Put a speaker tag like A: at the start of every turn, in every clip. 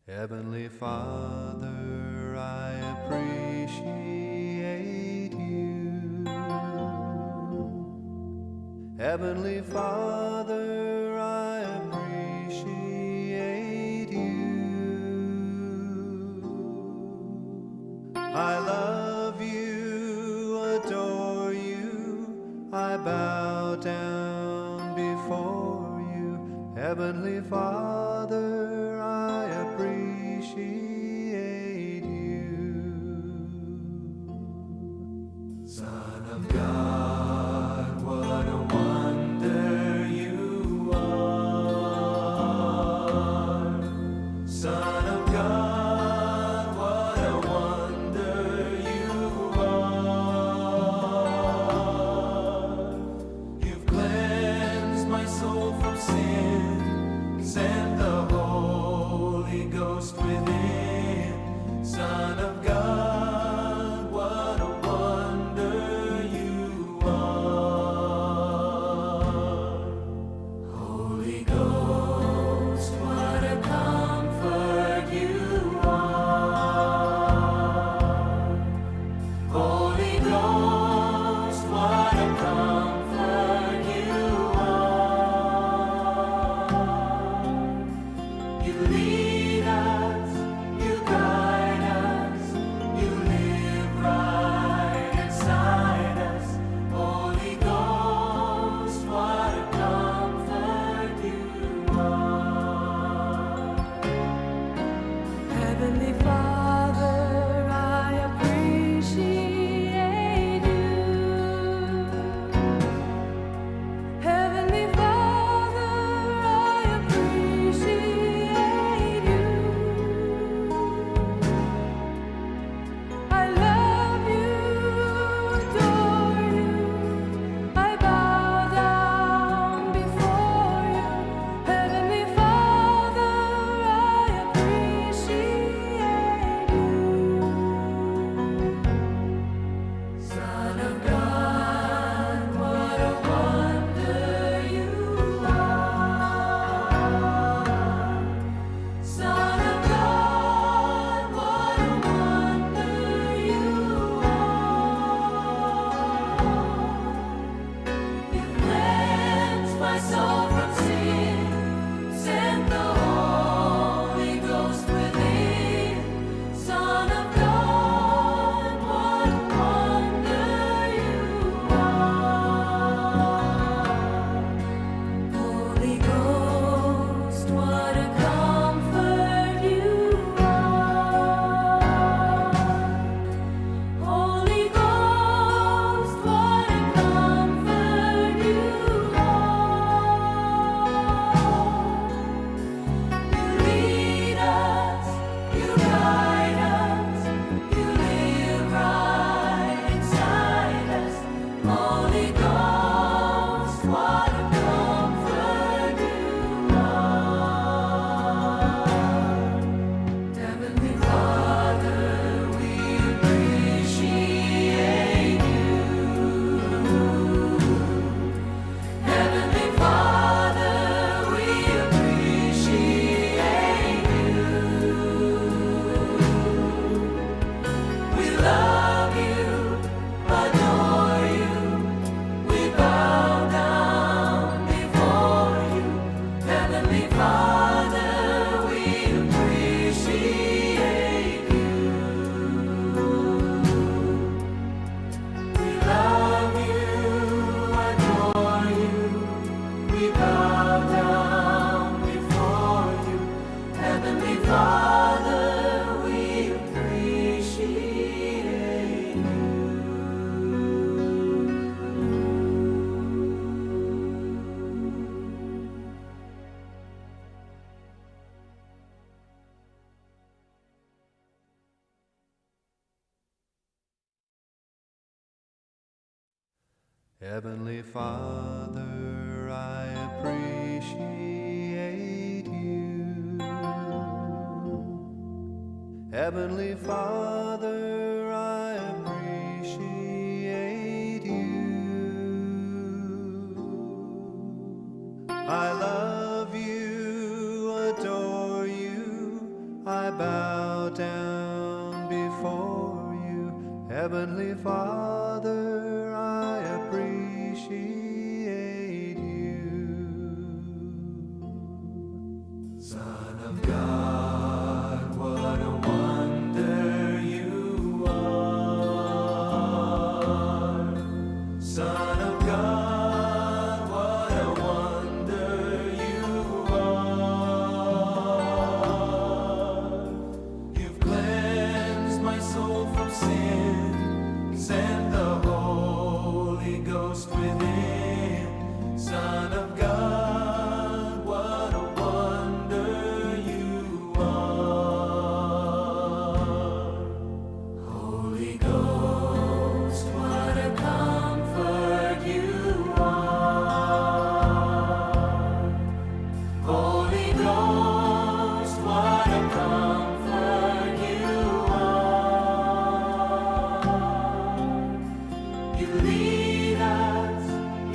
A: Heavenly Father, I appreciate you. Heavenly Father, I appreciate you. I love you, adore you, I bow down before you. Heavenly Father, I appreciate you. Son of God, what a wonder you are. Son of God, what a wonder you are. You've cleansed my soul from sin, sent the Holy Ghost within. Son of God, what a wonder you are. Holy Ghost, what a comfort you are. Holy Ghost, what a comfort you are. You lead us, you guide us, you live right inside us. Holy Ghost, what a comfort you are.
B: Heavenly Father, I appreciate you. Heavenly Father, I appreciate you. I love you, adore you. I bow down before you. Heavenly Father, I appreciate you.
A: Son of God, what a wonder you are. Son of God, what a wonder you are. You cleansed my soul from sin, sent the Holy Ghost within. Son of God, what a wonder you are.
B: Holy Ghost, what a comfort you are. Holy Ghost, what a comfort you are.
A: You lead us, you guide us, you live right inside us. Holy Ghost, what a comfort you are. Heavenly Father, we appreciate you. Heavenly Father, we appreciate you. We love you, adore you. We bow down before you. Heavenly Father, we appreciate you. We love you, adore you. We bow down before you. Heavenly Father, we appreciate you.
C: Heavenly Father, I appreciate you. Heavenly Father, I appreciate you. I love you, adore you, I
A: You lead us,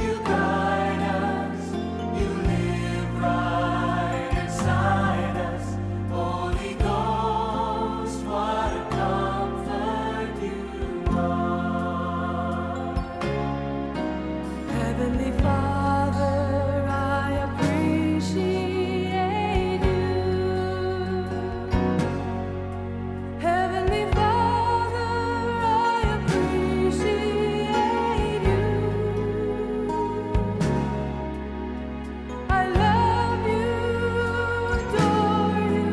A: you guide us, you live right inside us. Holy Ghost, what a comfort you are.
B: Heavenly Father, I appreciate you. Heavenly Father, I appreciate you. I love you, adore you.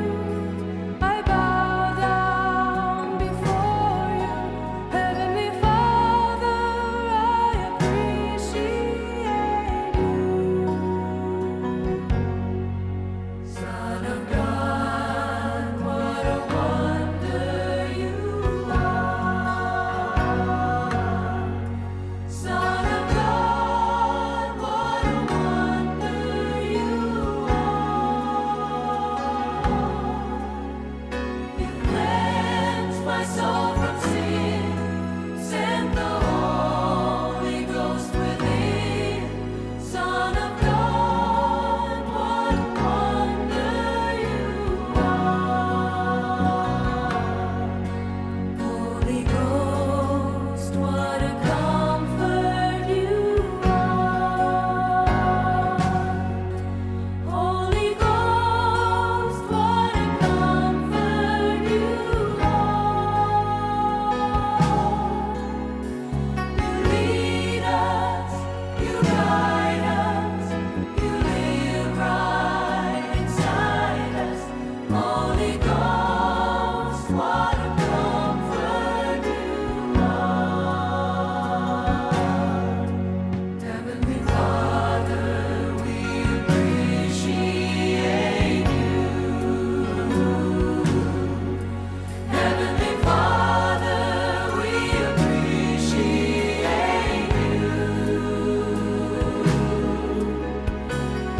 B: I bow down before you. Heavenly Father, I appreciate you.
A: Son of God, what a wonder you are. Son of God, what a wonder you are. You cleansed my soul from sin, sent the Holy Ghost within. Son of God, what a wonder you are.
B: Holy Ghost, what a comfort you are. Holy Ghost, what a comfort you are.
A: You lead us, you guide us, you live right inside us. Holy Ghost, what a comfort you are. Heavenly Father, we appreciate you. Heavenly Father, we appreciate you.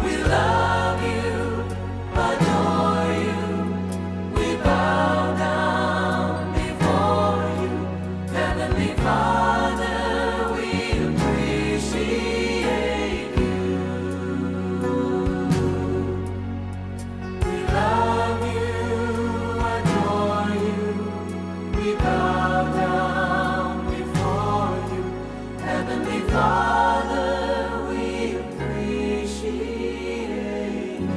A: We love you, adore you. We bow down before you. Heavenly Father, we appreciate you. We love you, adore you. We bow down before you. Heavenly Father, we appreciate you.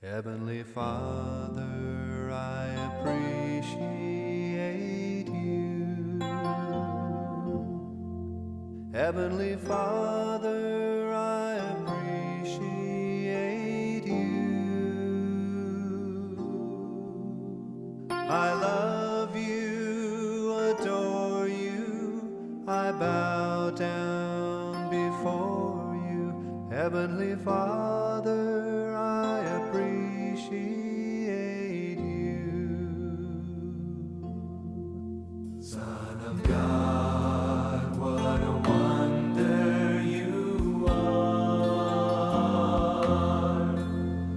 C: Heavenly Father, I appreciate you. Heavenly Father, I appreciate you. I love you, adore you, I bow down before you. Heavenly Father, I appreciate you.
A: Son of God, what a wonder you are.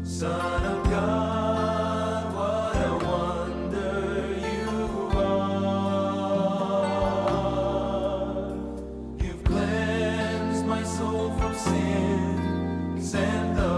A: Son of God, what a wonder you are. You've cleansed my soul from sin, sent the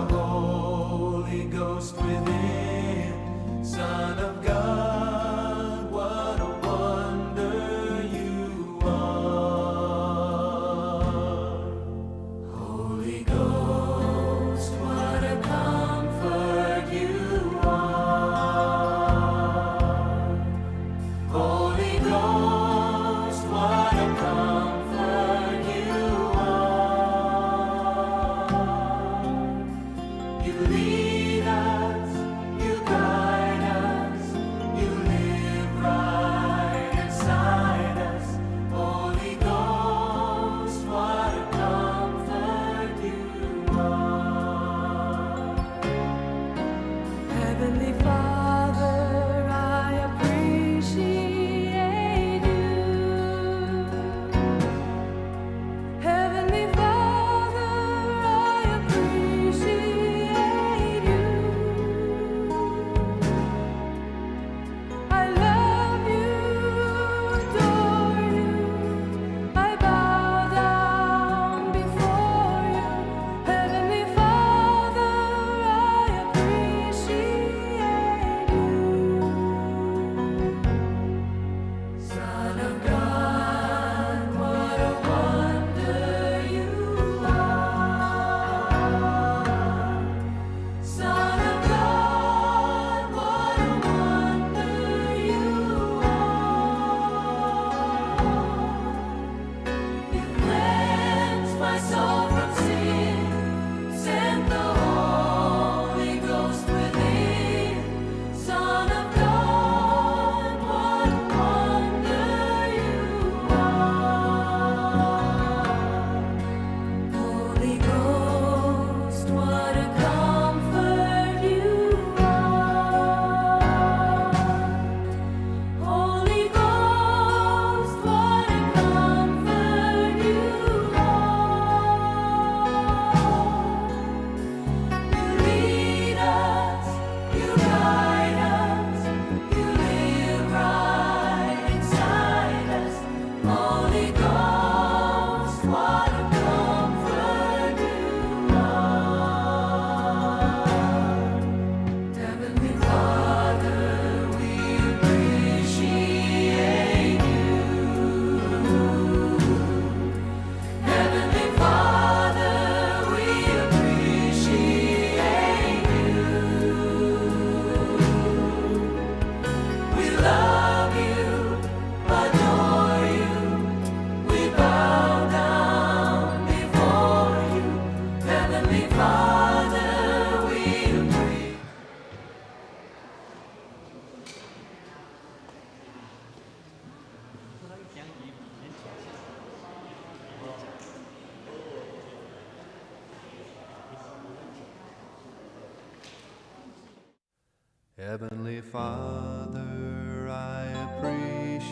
C: Heavenly Father, I appreciate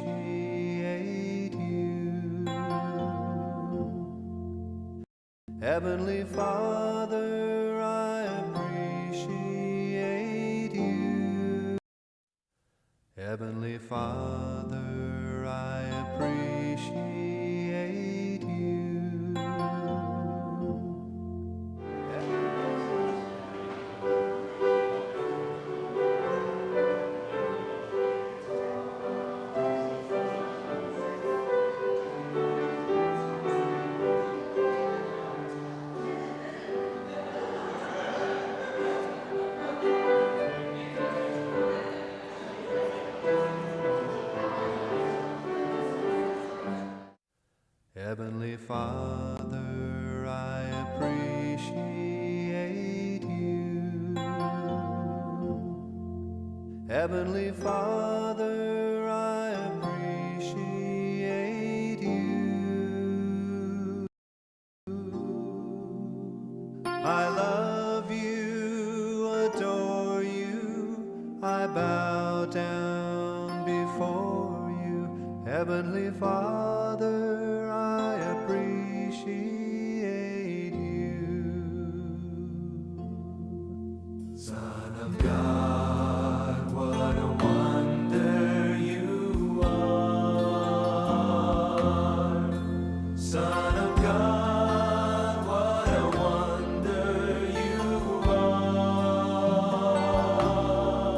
C: you. Heavenly Father, I appreciate you. Heavenly Father, I appreciate you. Heavenly Father, I appreciate you. Heavenly Father, I appreciate you. I love you, adore you, I bow down before you. Heavenly Father, I appreciate you. Son of God, what a wonder you are. Son of God, what a wonder you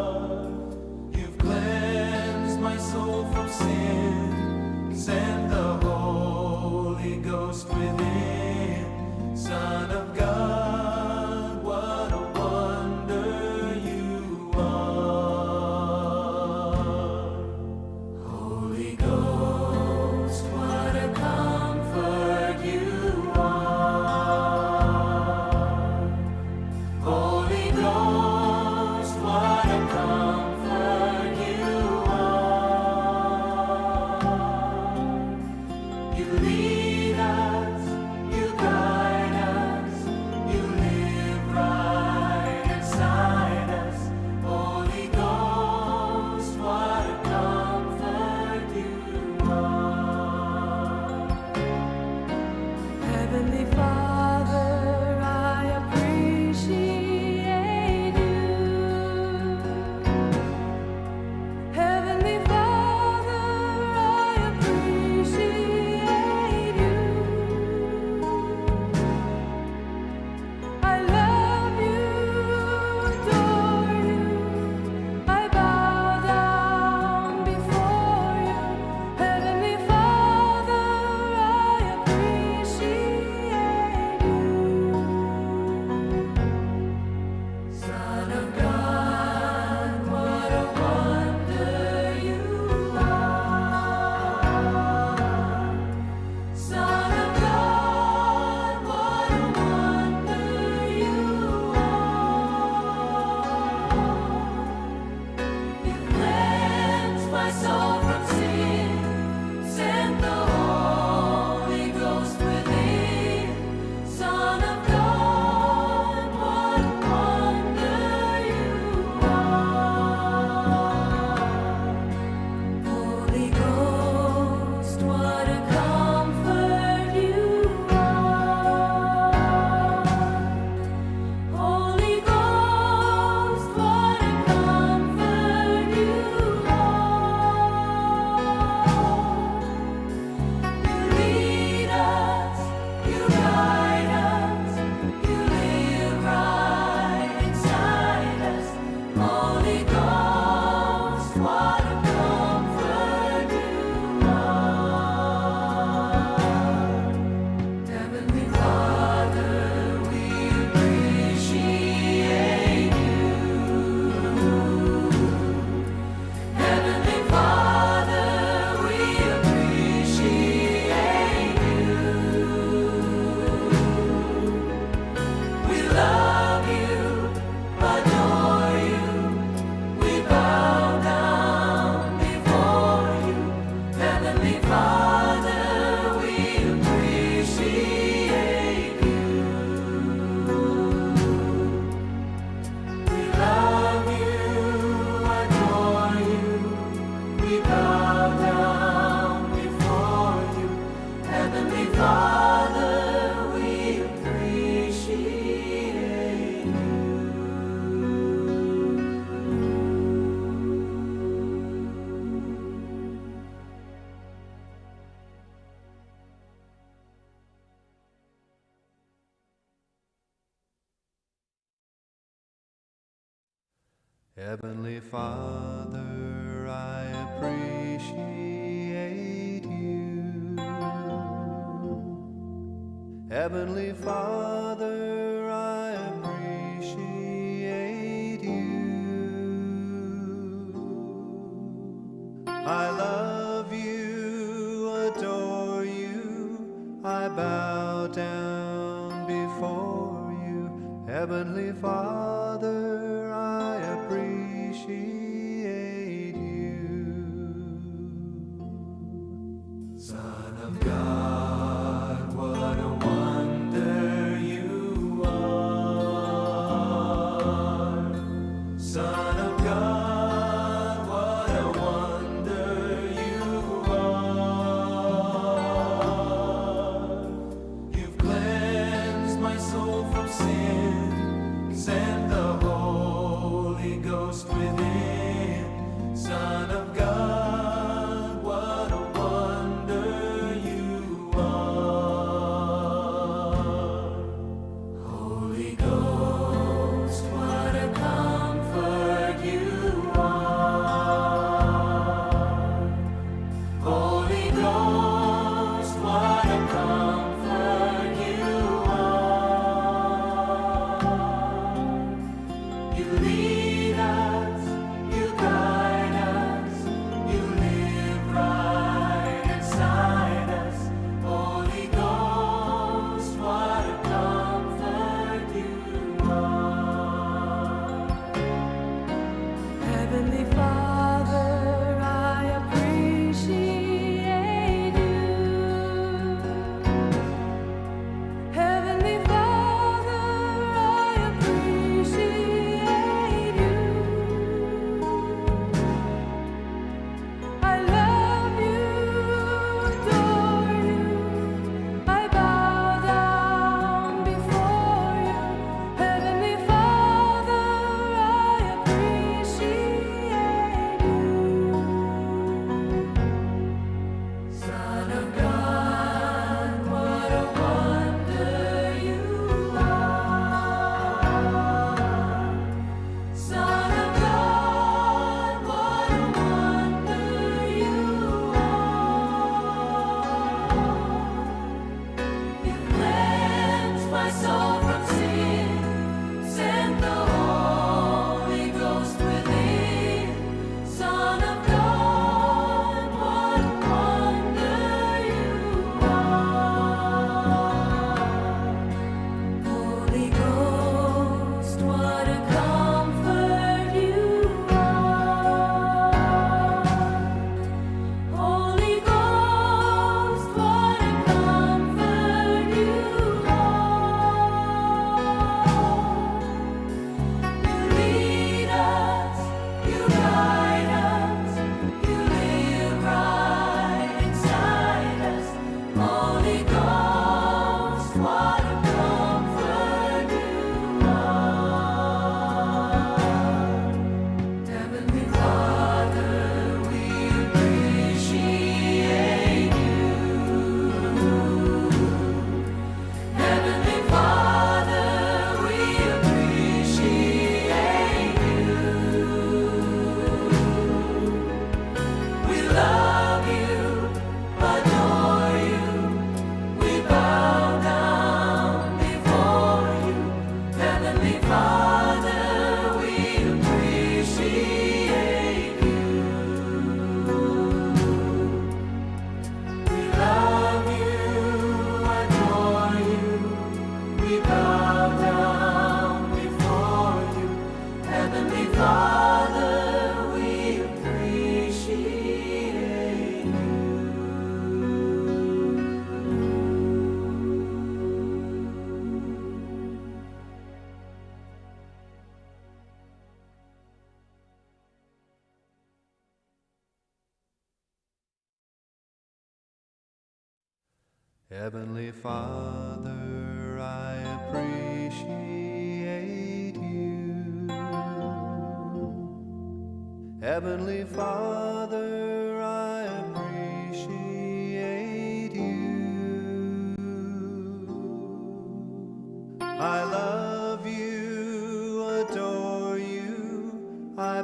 C: are. You've cleansed my soul from sin, sent the Holy Ghost within. Son of God, what a wonder you are.
B: Holy Ghost, what a comfort you are. Holy Ghost, what a comfort you are. You lead us, you guide us, you live right inside us. Holy Ghost, what a comfort you are. Heavenly Father, I appreciate you. Heavenly Father, I appreciate you. I love you, adore you. I bow down before you. Heavenly Father, I appreciate you. Son of God, what a wonder you are. Son of God, what a wonder you are. You cleansed my soul from sin, sent the Holy Ghost within. Son of God, what a wonder you are. Holy Ghost, what a comfort you are. Holy Ghost, what a comfort you are. You lead us, you guide us, you live right inside us. Holy Ghost, what a comfort you are. Heavenly Father, we appreciate you. Heavenly Father, we appreciate you. We love you, adore you. We bow down before you. Heavenly Father, we appreciate you. We love you,
C: Heavenly Father, I appreciate you. Heavenly Father, I appreciate you. I love you, adore you, I bow down before you. Heavenly Father, I appreciate you.
B: Son of God, what a wonder you are. Son of God, what a wonder you are. You've cleansed my soul from sin, sent the Holy Ghost within. Son of God, what a wonder you are. Holy Ghost, what a comfort you are. Holy Ghost, what a comfort you are. You lead us, you guide us, you live right inside us. Holy Ghost, what a comfort you are.
A: Heavenly Father, I appreciate you. Heavenly Father, I appreciate you. I love you, adore you. I bow down before you. Heavenly Father, I appreciate you.
B: Son of God, what a wonder you are. Son of God, what a wonder you are. You cleansed my soul from sin, sent the Holy Ghost within. Son of God, what a wonder you are.
A: Holy Ghost, what a comfort you are. Holy Ghost, what a comfort you are.
B: You lead us, you guide us, you live right inside us. Holy Ghost, what a comfort you are. Heavenly Father, we appreciate you. Heavenly Father, we appreciate you. We love you, adore you. We bow down before you. Heavenly Father, we appreciate you. We love you, adore you. We bow down before you. Heavenly Father, we appreciate you.
C: Heavenly Father, I appreciate you. Heavenly Father, I appreciate you. I love you, adore you, I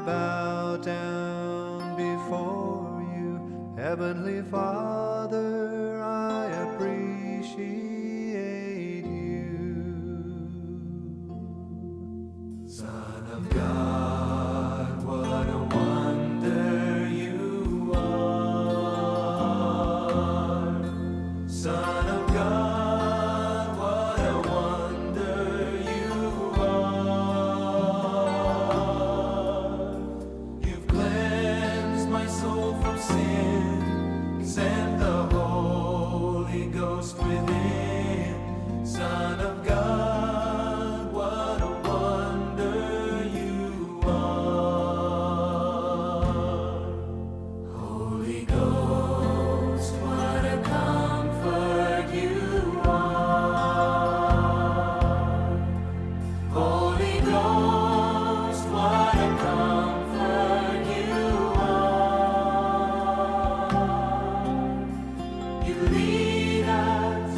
B: Lead us,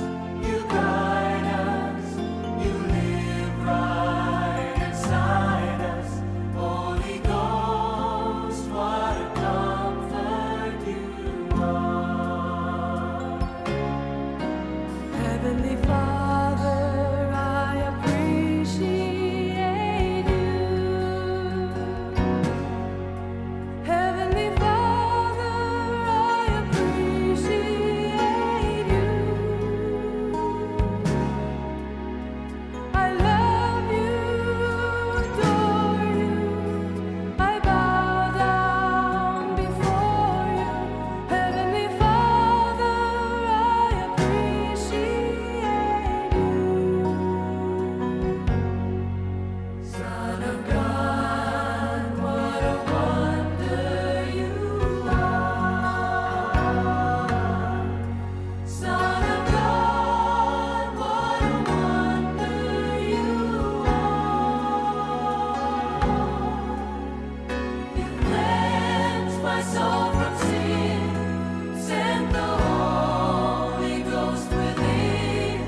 B: you guide us, you live right inside us. Holy Ghost, what a comfort you are.
A: Heavenly Father, I appreciate you. Heavenly Father, I appreciate you. I love you, adore you. I bow down before you. Heavenly Father, I appreciate you.
B: Son of God, what a wonder you are. Son of God, what a wonder you are. You cleansed my soul from sin, sent the Holy Ghost within.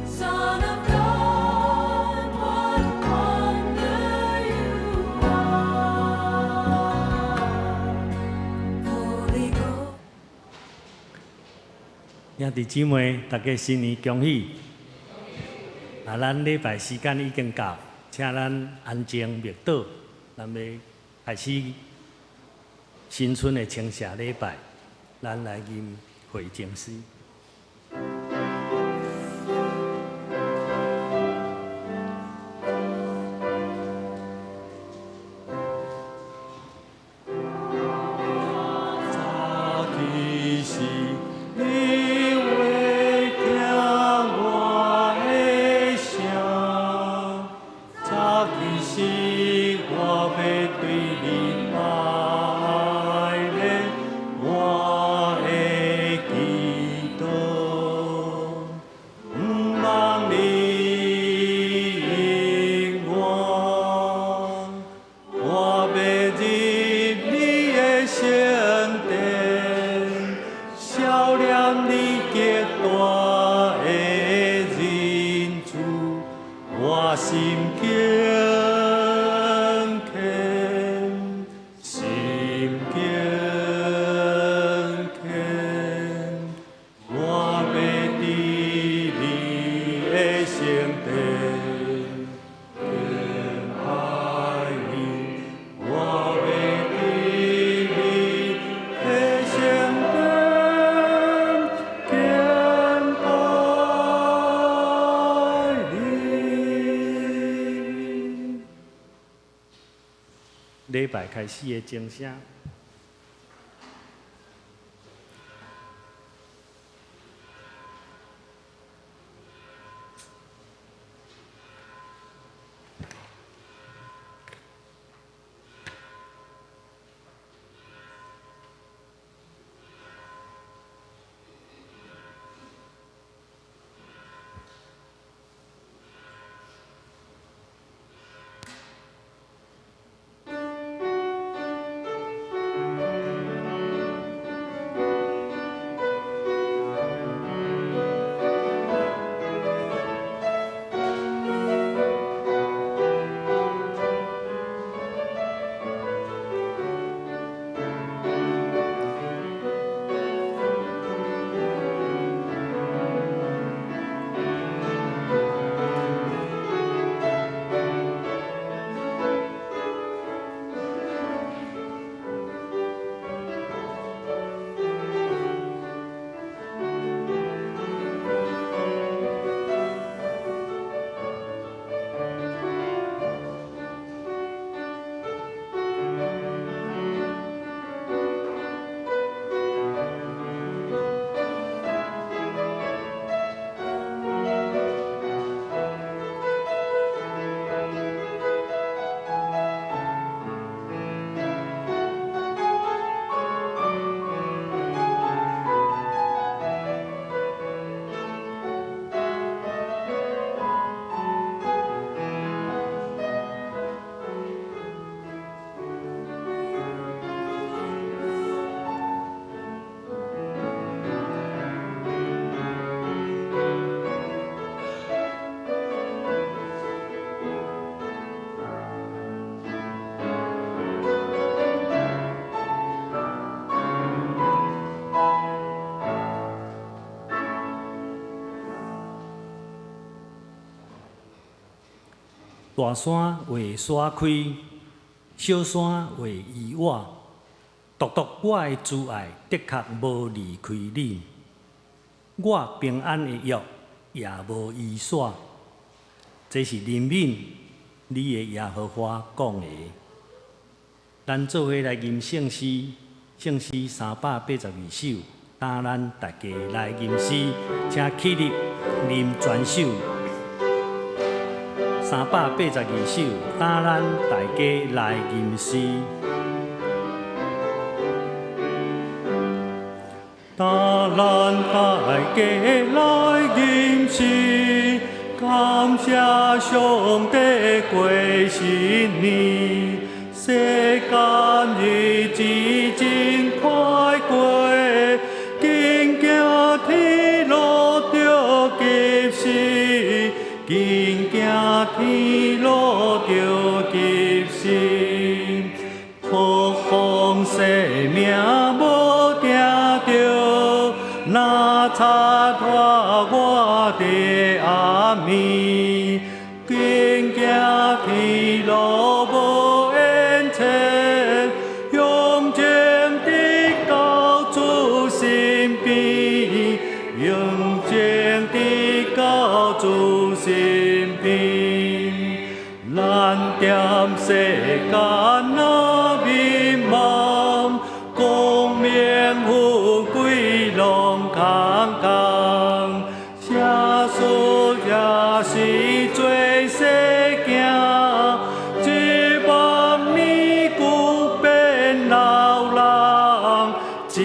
B: Son of God, what a wonder you are. Holy Ghost.
D: 兄弟姊妹，大家新年恭喜！啊，咱禮拜時間已經到，請咱安靜默禱，咱欲開始新春的稱謝禮拜，咱來吟回正詩。
C: 早起時，你會聽我的聲；早起時，我欲對你拜禮，我的祈禱，毋茫你應我，我欲入你的聖殿，數念你極大的仁慈，我心敬虔，心敬虔，我欲佇你的聖殿敬拜你，我欲佇你的聖殿敬拜你。
D: 禮拜開始的鐘聲。大山會徙開，小山會移倚。獨獨我的慈愛的確無離開你，我平安的約也無移徙。這是憐憫你的耶和華講的。咱做伙來吟聖詩，聖詩382首，擔咱大家來吟詩，請起立念全首。382首，擔咱大家來吟詩。
C: 擔咱大家來吟詩，感謝上帝過新年，世間日子真快過，緊行天路著急時，緊行天路著急時，福風生命無定著，若插拖我的暗暝，緊行天路無緣前，向前直到主身邊，向前直到主身邊。咱踮世間若迷茫，光明富貴攏空空，寫書也是做世囝，一萬年久變老人，一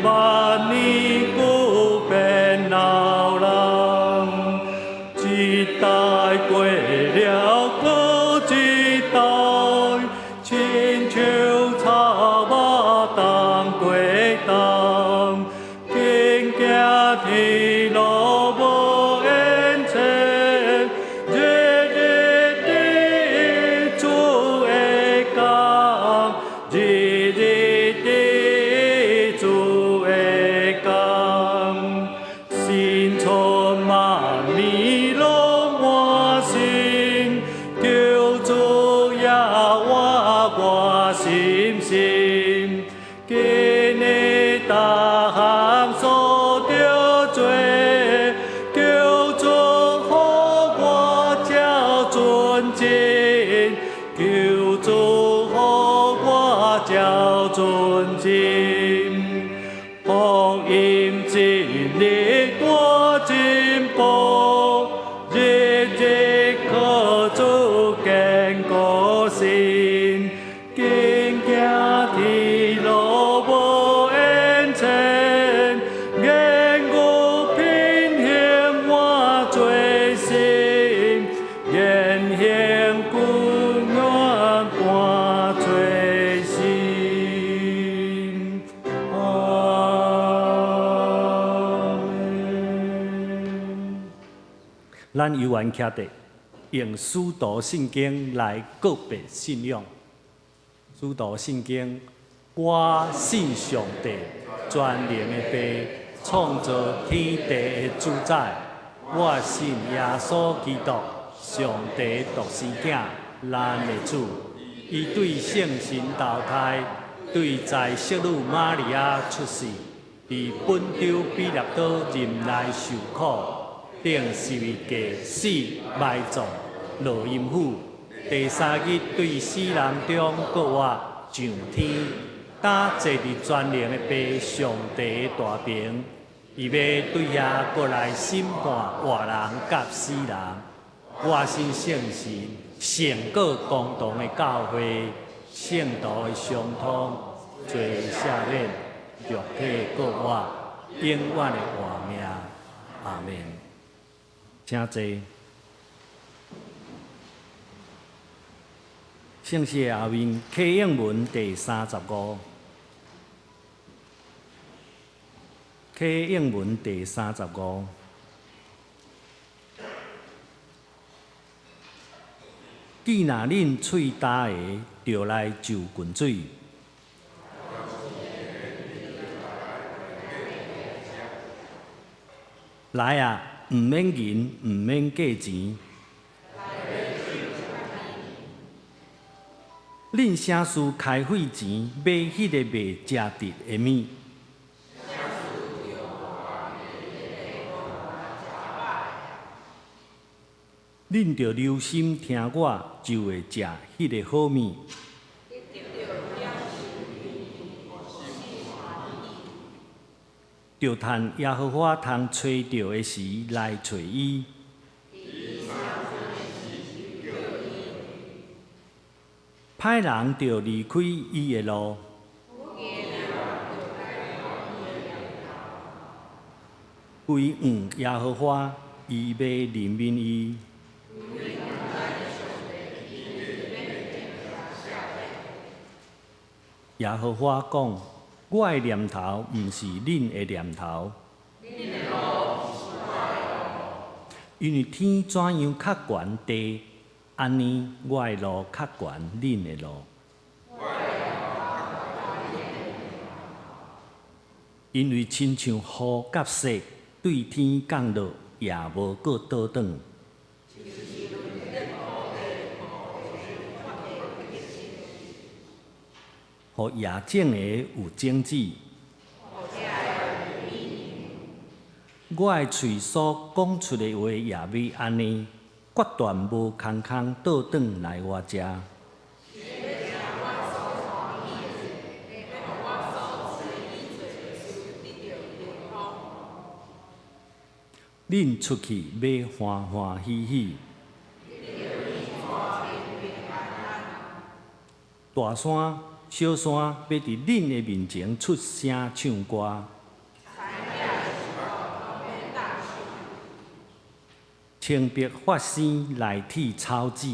C: 萬年久變老人，一代過了閣一代，親像草肉冬過冬，緊行天路無緣前，日日佇主的工，日日佇主的工，新春萬年攏換新，求主耶和我心心，今年逐項所著做，求主予我才尊敬，求主予我才尊敬，福音真理大進步，日日靠主堅固心，緊行天路無緣前，願有品行換罪心，言行久遠換罪心。阿們。
D: 咱猶原徛佇用使徒信經來告白信仰。使徒信經，我信上帝全能的父，創造天地的主宰。我信耶穌基督，上帝獨生囝，咱的主。伊對聖神投胎，對在聖女瑪利亞出世，佇本丟彼拉多任內受苦，釘十字架死埋葬，落陰府。第三日對死人中復活上天，擔坐佇全能的父上帝的大爿，伊欲對遐閣來審判活人佮死人。我信聖神，聖過公同的教會，聖徒的相通，罪赦免，肉體復活，永遠的活命。阿們。請坐。聖詩的後面，啟應文第35，啟應文第35。既若恁喙焦的，就來受滾水。來啊，毋免銀，毋免價錢。恁啥事開費錢買彼个袂食得的物？恁著留心聽我，就會食彼个好物。著趁耶和華通揣著的時來揣伊。歹人著離開伊的路，歸向耶和華，伊欲憐憫伊。耶和華講：我的念頭毋是恁的念頭，因為天怎樣較懸地，按呢我的路較懸恁的路。因為親像雨佮雪對天降落，也無閣倒轉。予野種的有種子，我的喙所講出的話也欲按呢，決斷無空空倒轉來我遮。恁出去欲歡歡喜喜，大山、小山欲佇恁的面前出聲唱歌。青碧發生來剃草子，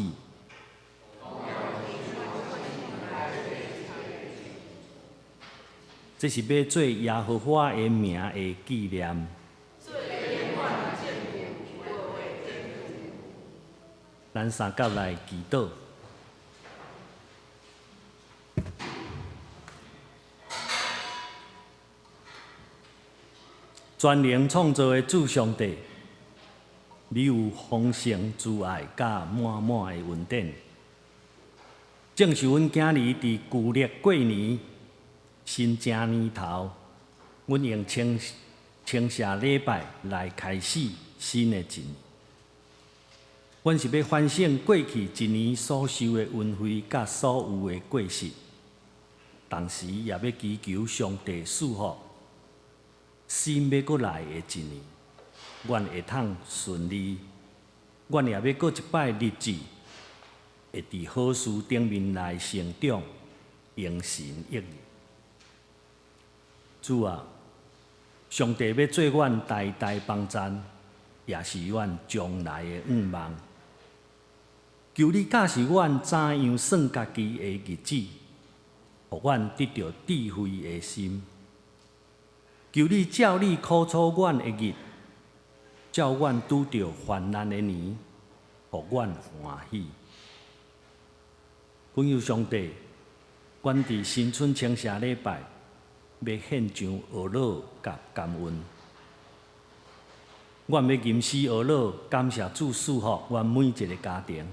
D: 這是欲做耶和華的名的紀念。咱三甲來祈禱。全能創造的主上帝，你有豐盛慈愛佮滿滿的恩典。正是阮囝兒佇舊曆過年新正年頭，阮用稱稱謝禮拜來開始新的一年。阮是欲反省過去一年所受的恩惠佮所有的過失，同時也欲祈求上帝賜福，新欲閣來的一年，阮會通順利。阮也欲閣一擺立志，會佇好事頂面來成長，榮神益人。主啊，上帝欲做阮代代幫贊，也是阮將來的願望。求你教示阮怎樣算家己的日子，予阮得著智慧的心。求你照你苦楚阮的日，照阮拄著患難的年，予阮歡喜。懇求上帝，阮佇新春稱謝禮拜，欲獻上哀樂佮感恩。阮欲吟詩哀樂，感謝主賜福阮每一个家庭，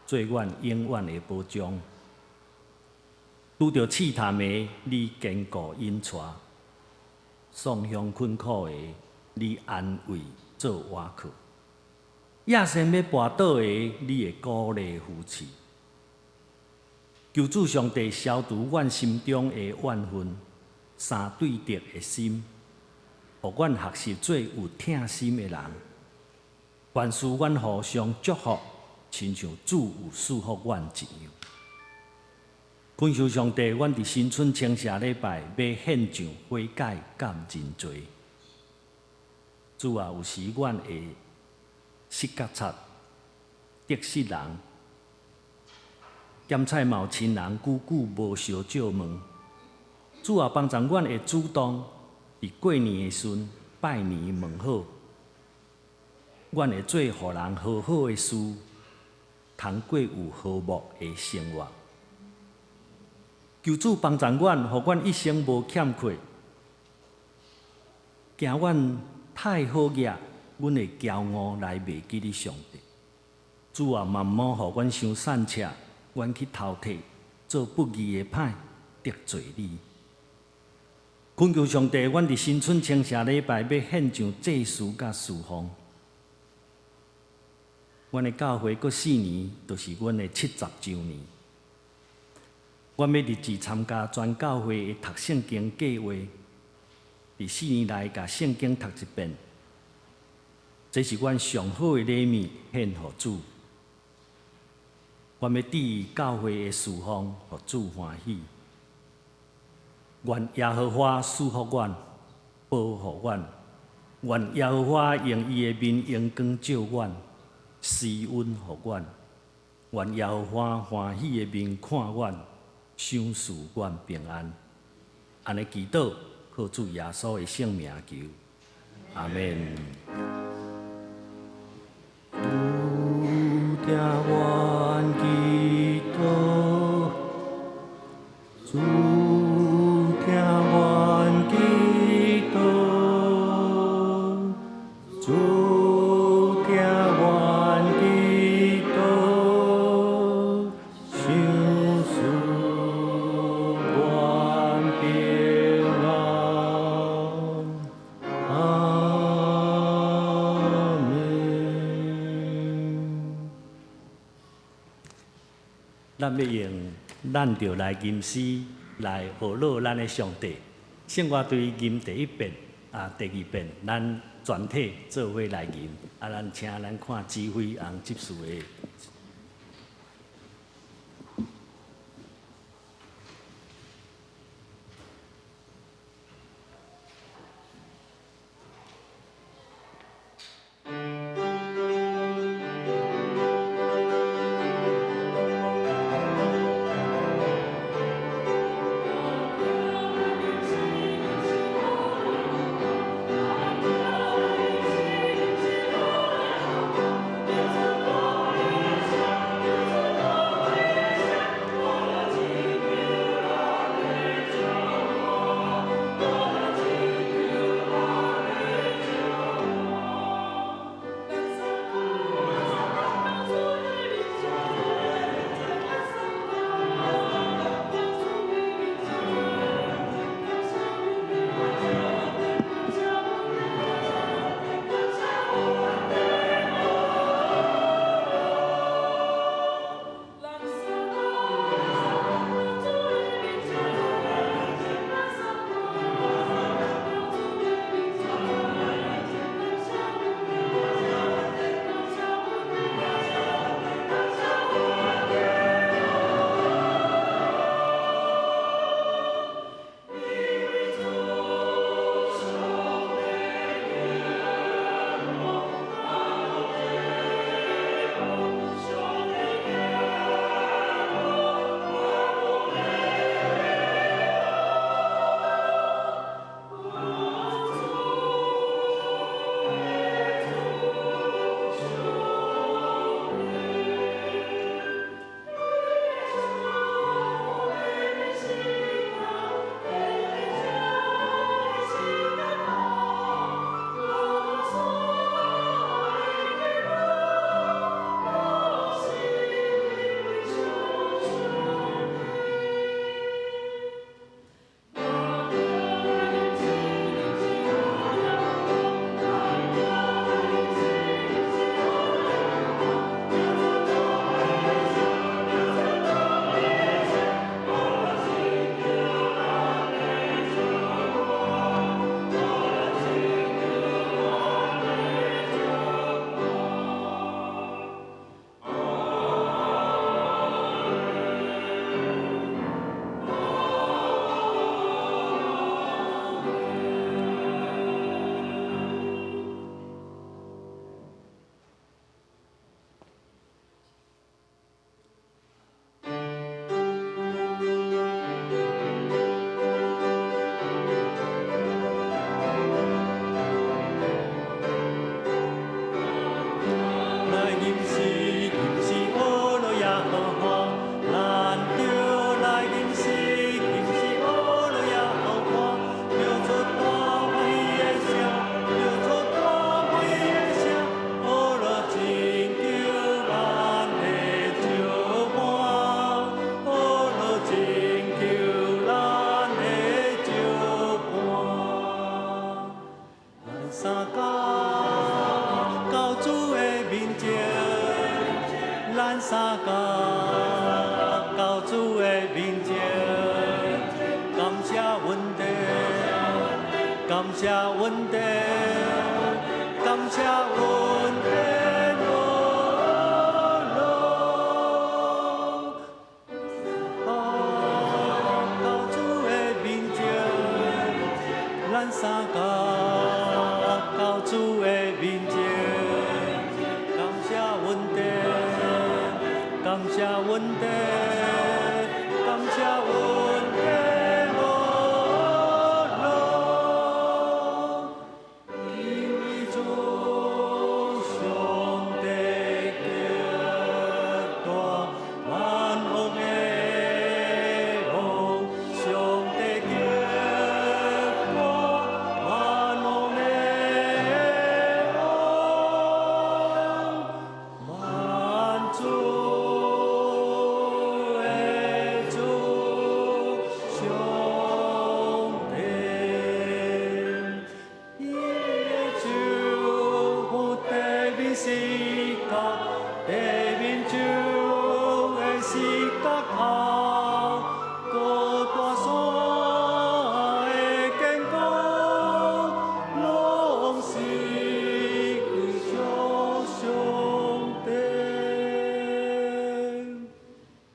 D: 做阮永遠的保障。拄著試探的，你堅固引帶；喪鄉困苦的，你安慰做倚靠；野心欲跋倒的，你會鼓勵扶持。求主上帝消除阮心中的怨恨、相對敵的心，予阮學習做有疼心的人。凡事阮互相祝福，親像主有賜福阮一樣。懇求上帝，阮佇新春稱謝禮拜，欲獻上悔改佮認罪。主啊，有時阮會失覺察、得失人，兼且嘛有親人久久無相借問。主啊，幫助阮會主動佇過年的時陣拜年問好。阮會做予人和好的事，通過有和睦的生活。求主幫助阮，予阮一生無欠缺。驚阮太好額，阮會驕傲來袂記得上帝。主啊，嘛毋好予阮傷散赤，阮去偷摕，做不義的歹得罪你。懇求上帝，阮佇新春清社禮拜欲獻上祭司佮事奉。阮的教會閣4年，就是阮的70週年。阮欲立志參加全教會的讀聖經計劃，佇4年內共聖經讀一遍。這是阮上好的禮物，獻予主。阮欲致教會的事奉，予主歡喜。願耶和華賜福阮，保護阮。願耶和華用伊的面榮光照阮，施恩予阮。願耶和華歡喜的面看阮，賞賜阮平安。按呢祈禱，靠主耶穌的聖名求，阿們。主聽阮祈禱，主聽阮祈禱，主聽阮祈禱，賞賜阮平安。阿們。咱欲用咱著來吟詩來學樂咱的上帝。聖樂隊吟第一遍，啊，第二遍，咱全體做伙來吟。啊，咱請咱看指揮紅執事的。
C: 恩典，感謝恩典哦。哦，到主的面前，咱相共到主的面前，感謝恩典，感謝恩典，感謝恩典哦。因為主上帝極大，萬王的王，上帝極大，萬王的王，萬主的主上帝。伊的手地面四角，地面上的四角頭，高大山的堅固，攏是歸屬上帝。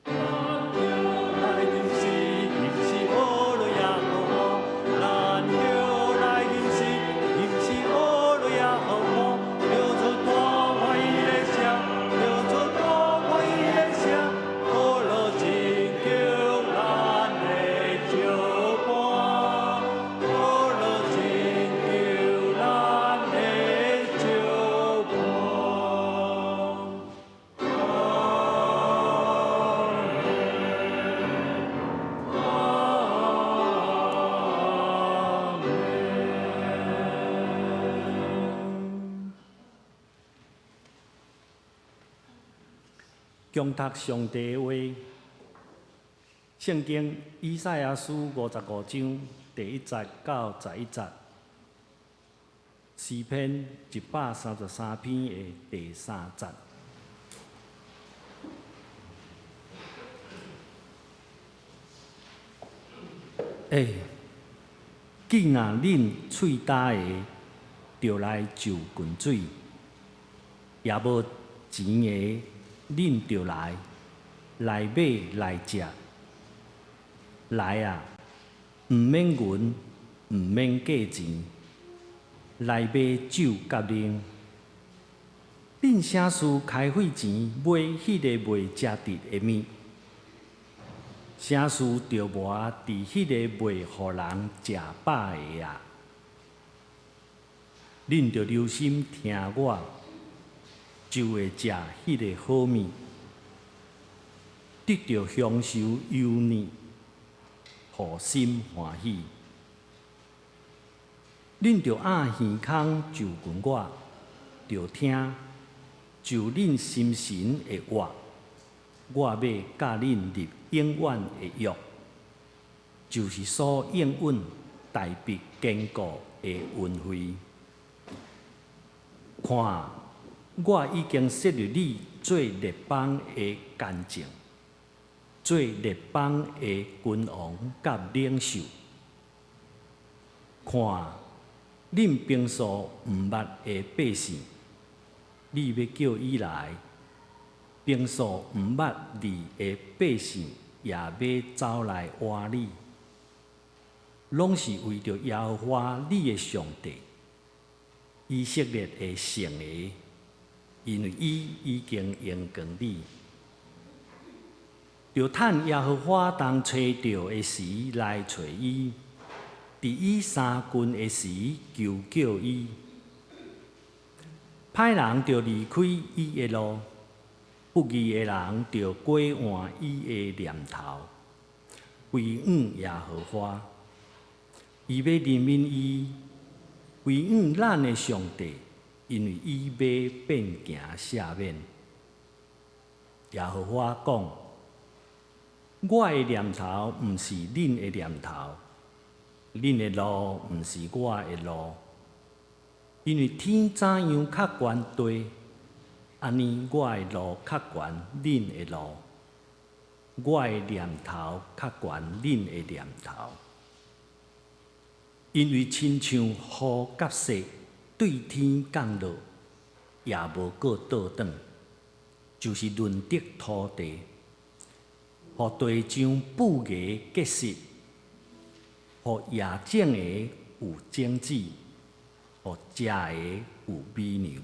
C: 咱來吟詩，吟詩呵囉耶和華，咱著來吟詩，吟詩呵囉耶和華，著出大歡喜的聲，著出大歡喜的聲，呵囉拯救咱的石磐，呵囉拯救咱的石磐。阿們，阿們。恭讀上帝的話，聖經以賽亞書55章第1節到11節，詩篇133篇的第3節。欸，既若恁喙焦的，著來就近水；也無錢的，恁著來，來買來食。來啊，毋免銀，毋免價錢，來買酒佮奶。恁啥事開費錢買彼个袂食得的物？啥事著磨佇彼个袂予人食飽的啊？恁著留心聽我，就會食彼个好物，得著享受油膩，予心歡喜。恁著按耳孔就近我，著聽，就恁心神的話，我欲佮恁立永遠的約，就是所應允大必堅固的恩惠。看，我已經設立你做列邦的監正，做列邦的君王佮領袖。看，恁平素毋捌的百姓，你欲叫伊來；平素毋捌你的百姓，也欲走來倚你，攏是為著耶和華你的上帝，以色列的聖的，因為伊已經榮光你。著趁耶和華當揣著的時來揣伊，佇伊相近的時求叫伊。歹人著離開伊的路，不義的人著改換伊的念頭，歸向耶和華。伊欲憐憫伊，歸向咱的上帝，因為伊欲變行赦免。耶和華講：我的念頭毋是恁的念頭，恁的路毋是我的路。因為天怎樣較懸地，按呢我的路較懸恁的路，我的念頭較懸恁的念頭。因為親像雨佮雪對天降落，也無閣倒轉，就是潤澤土地，予地將富芽結實，予野種的有種子，予食的有米糧。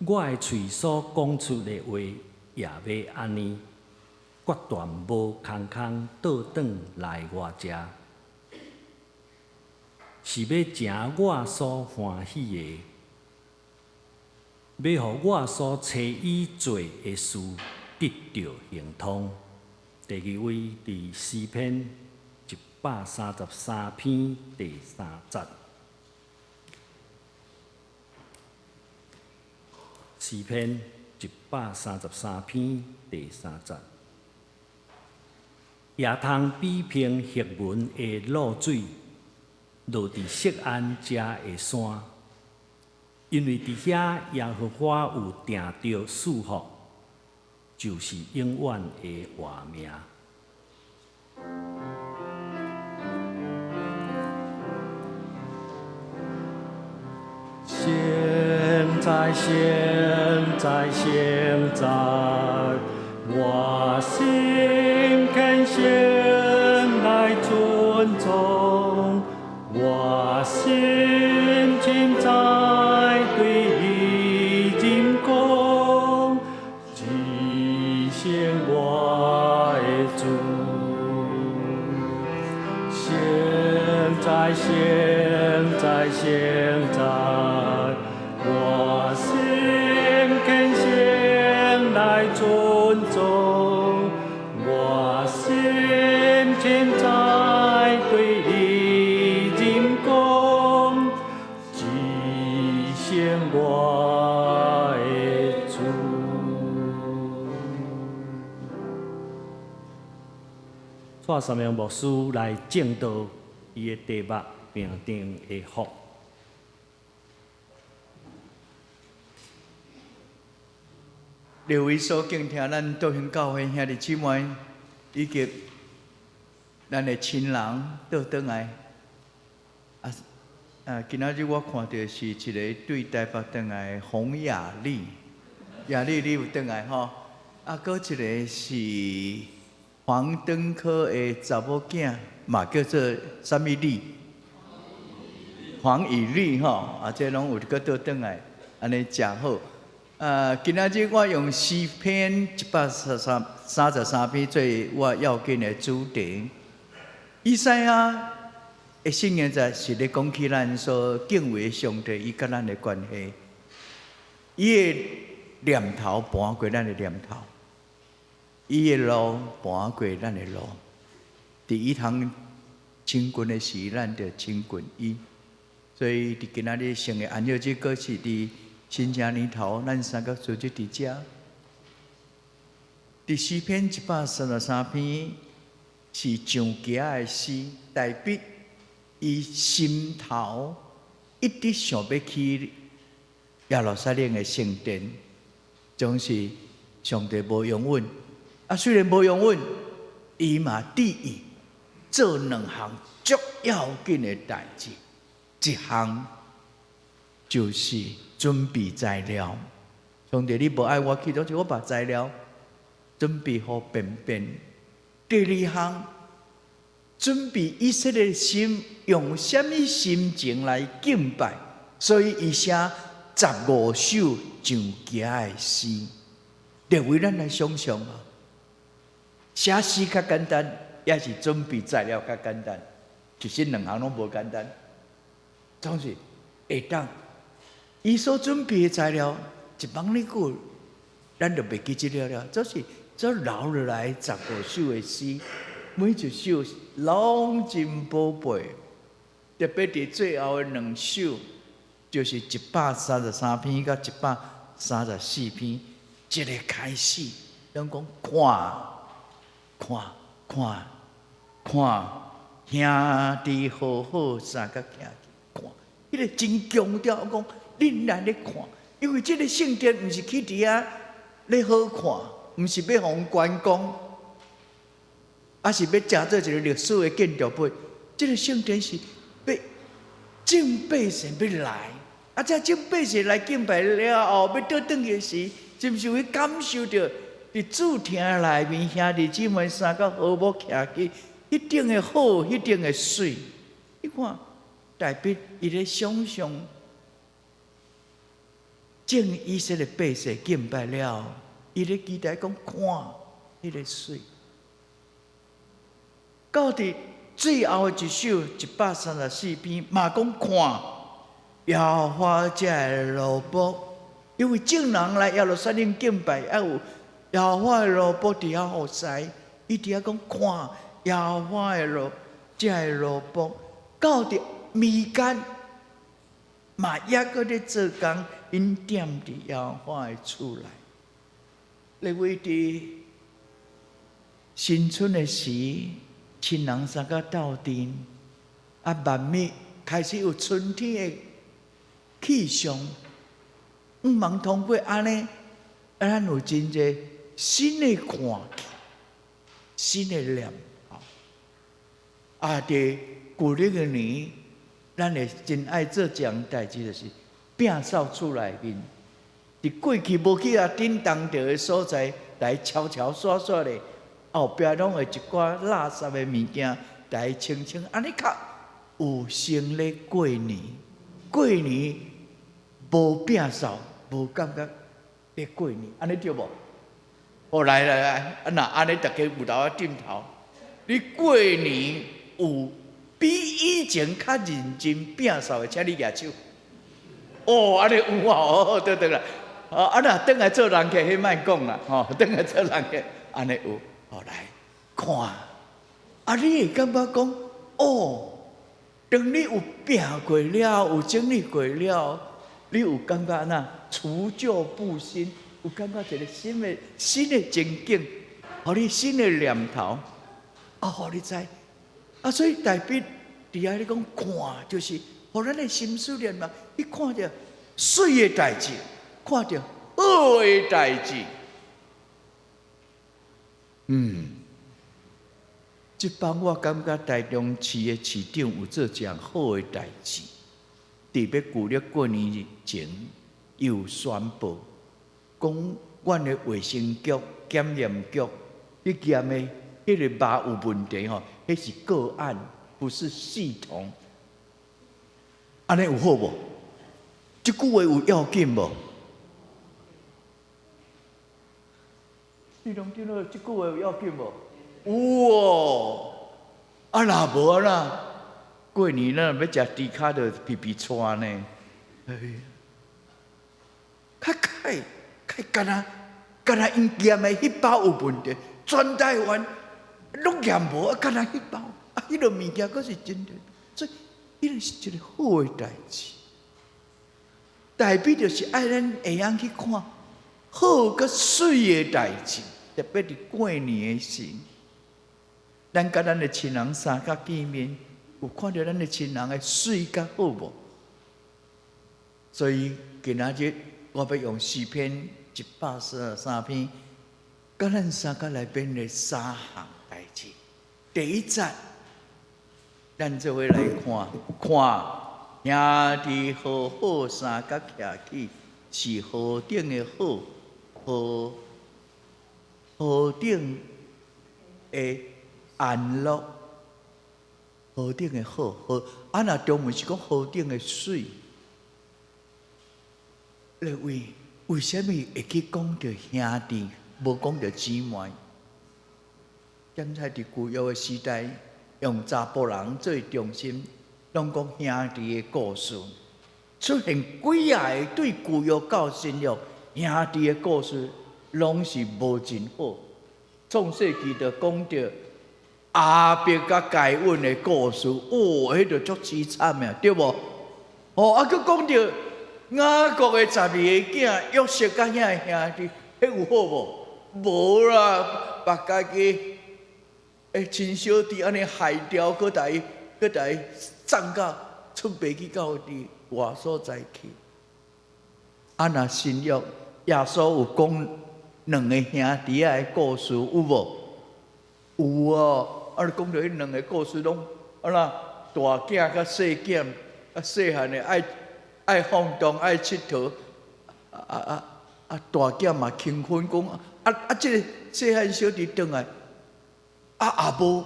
C: 我的喙所講出的話，也欲按呢，決斷無空空倒轉來我遮，是欲成我所歡喜的，欲予我所差伊做的事得著亨通。第二位佇詩篇133篇第三節。詩篇133篇第三節，也通比拼赫門的露水，落佇錫安遮的山，因為佇遐耶和華有定著賜福，就是永遠的活命。現在，現在，現在，我心懇先來尊崇，我心凊彩對你認講，至聖我的主。現在，現在，現在，我心懇先來尊崇，我心凊彩對你認講，至聖我的主。蔡三明牧師來證道，伊的題目平定的福。
E: 列位所敬聽咱道興教會兄弟姊妹，以及咱的親人倒轉來。今仔日我看著是一个對台北轉來的洪雅麗，雅麗你有轉來吼？啊，閣一个是黃登科的查某囝，嘛叫做啥物麗？黃以麗吼，啊，這攏有閣倒轉來，按呢誠好。今仔日我用詩篇133篇做我要緊的主題。以賽亞的聖經節是咧講起咱所敬畏的上帝，伊佮咱的關係。伊的念頭盤過咱的念頭，伊的路盤過咱的路。佇伊通親近的時，咱就親近伊。所以佇今仔日聖的安息日，閣是佇新正年頭，咱三個聚集佇遮。佇詩篇133篇是上行的詩，代表伊心頭一直想欲去耶路撒冷的聖殿，總是上帝無容允。啊，雖然無容允，伊嘛致意做兩項足要緊的代誌，一項就是準備材料。上帝，你無愛我去，總是我把材料準備好便便。第二項，準備以色列心，用啥物心情來敬拜，所以伊寫15首上行的詩。列位，咱來想想啊，寫詩較簡單，抑是準備材料較簡單？其實兩項攏無簡單，總是會當。伊所準備的材料，一放咧久，咱就袂記這了了。就是這留落來15首的詩，每一首攏真寶貝。特別佇最後的兩首，就是133篇佮134篇，一個開始，攏講看，看，看，看，兄弟好好相佮行去看，彼个真強調講，恁來咧看，因為這个聖殿毋是去佇遐咧好看，毋是欲予人觀光，抑是欲成做一个歷史的建築物，這个聖殿是欲眾百姓欲來，啊！這眾百姓來敬拜了後，欲倒轉去時，是毋是會感受著佇主廳內面兄弟姊妹三角和睦徛起，彼種的好，彼種的媠。你看，大衛伊咧想象眾以色列百姓敬拜了後，伊咧期待講看彼个媠。到佇最後的一首134篇，嘛講看耶和華這个奴僕，因為眾人來耶路撒冷敬拜，猶有耶和華的奴僕佇遐服侍，伊佇遐講看耶和華的奴這个奴僕，到佇彌迦嘛猶閣咧做工，𪜶踮佇耶和華的厝內。你為佇新春的時，親人三個鬥陣，啊，慢慢開始有春天的氣象。毋茫通過按呢，啊，咱有真濟新的看見，新的念頭。啊，佇舊曆的年，咱會真愛做一項代誌，就是摒掃厝內面。佇過去無去予震動著的所在，來敲敲刷刷的，後壁攏會一寡垃圾的物件來清清，按呢較有心咧過年。過年無摒掃，無感覺咧過年，按呢對無？哦，來來來，啊若按呢，逐家有頭仔點頭。你過年有比以前較認真摒掃的，請你舉手。哦，按呢有啊，哦，對對啦。哦，啊若轉來做人客，彼莫講啦，吼，轉來做人客，按呢有，哦來看，啊，你會感覺講，哦，當你有拼過了，有整理過了，你有感覺按怎除舊布新，有感覺一個新的情景，予你新的念頭，啊，予你知，啊，所以大衛佇遐咧講看，就是予咱的心思念嘛，去看著媠的代誌。看著好的代誌，這擺我感覺台中市的市長有做一項好的代誌，佇欲舊曆過年前，伊有宣布，講阮的衛生局、檢驗局去驗的彼個肉有問題吼，彼是個案，不是系統。按呢有好無？這句話有要緊無？你攏聽到這句話有要緊無？有哦，啊若無啊啦，過年咱若欲食豬跤就皮皮剉呢。較快，較敢若敢若𪜶驗的彼包有問題，全台灣攏驗無，啊敢若彼包，啊彼个物件閣是真的，所以彼个是一個好的代誌。大衛就是愛咱會曉去看好佮媠的代誌，特別佇過年的時，咱佮咱的親人相佮見面，有看著咱的親人的媠佮好無？所以今仔日我欲用詩篇143篇，佮咱相佮來勉勵三項代誌。第一節，咱做伙來看，看兄弟和好相佮徛起，是何等的好，何等的安樂，何等的好，好啊！若中文是講何等的媠。各位，為啥物會去講著兄弟，無講著姊妹？現在佇舊約的時代，用查埔人做中心，攏講兄弟的故事。出現幾仔个對舊約到新約兄弟的故事，攏是無真好。創世記就講著亞伯佮該隱的故事，哦，彼就足淒慘的，對無？哦，啊，閣講著雅各的12个囝約瑟佮遐个兄弟，彼有好無？無啦，把家己的親小弟按呢害掉，閣共伊送到出賣去到佇外所在去。啊，若新約耶穌有講兩个兄弟仔的故事有無？有哦，啊，你講著彼兩个故事攏啊啦，大囝佮細囝，啊細漢的愛愛放蕩愛𨑨迌，啊啊啊啊大囝嘛興奮講，啊啊這个細漢小弟轉來，啊也無，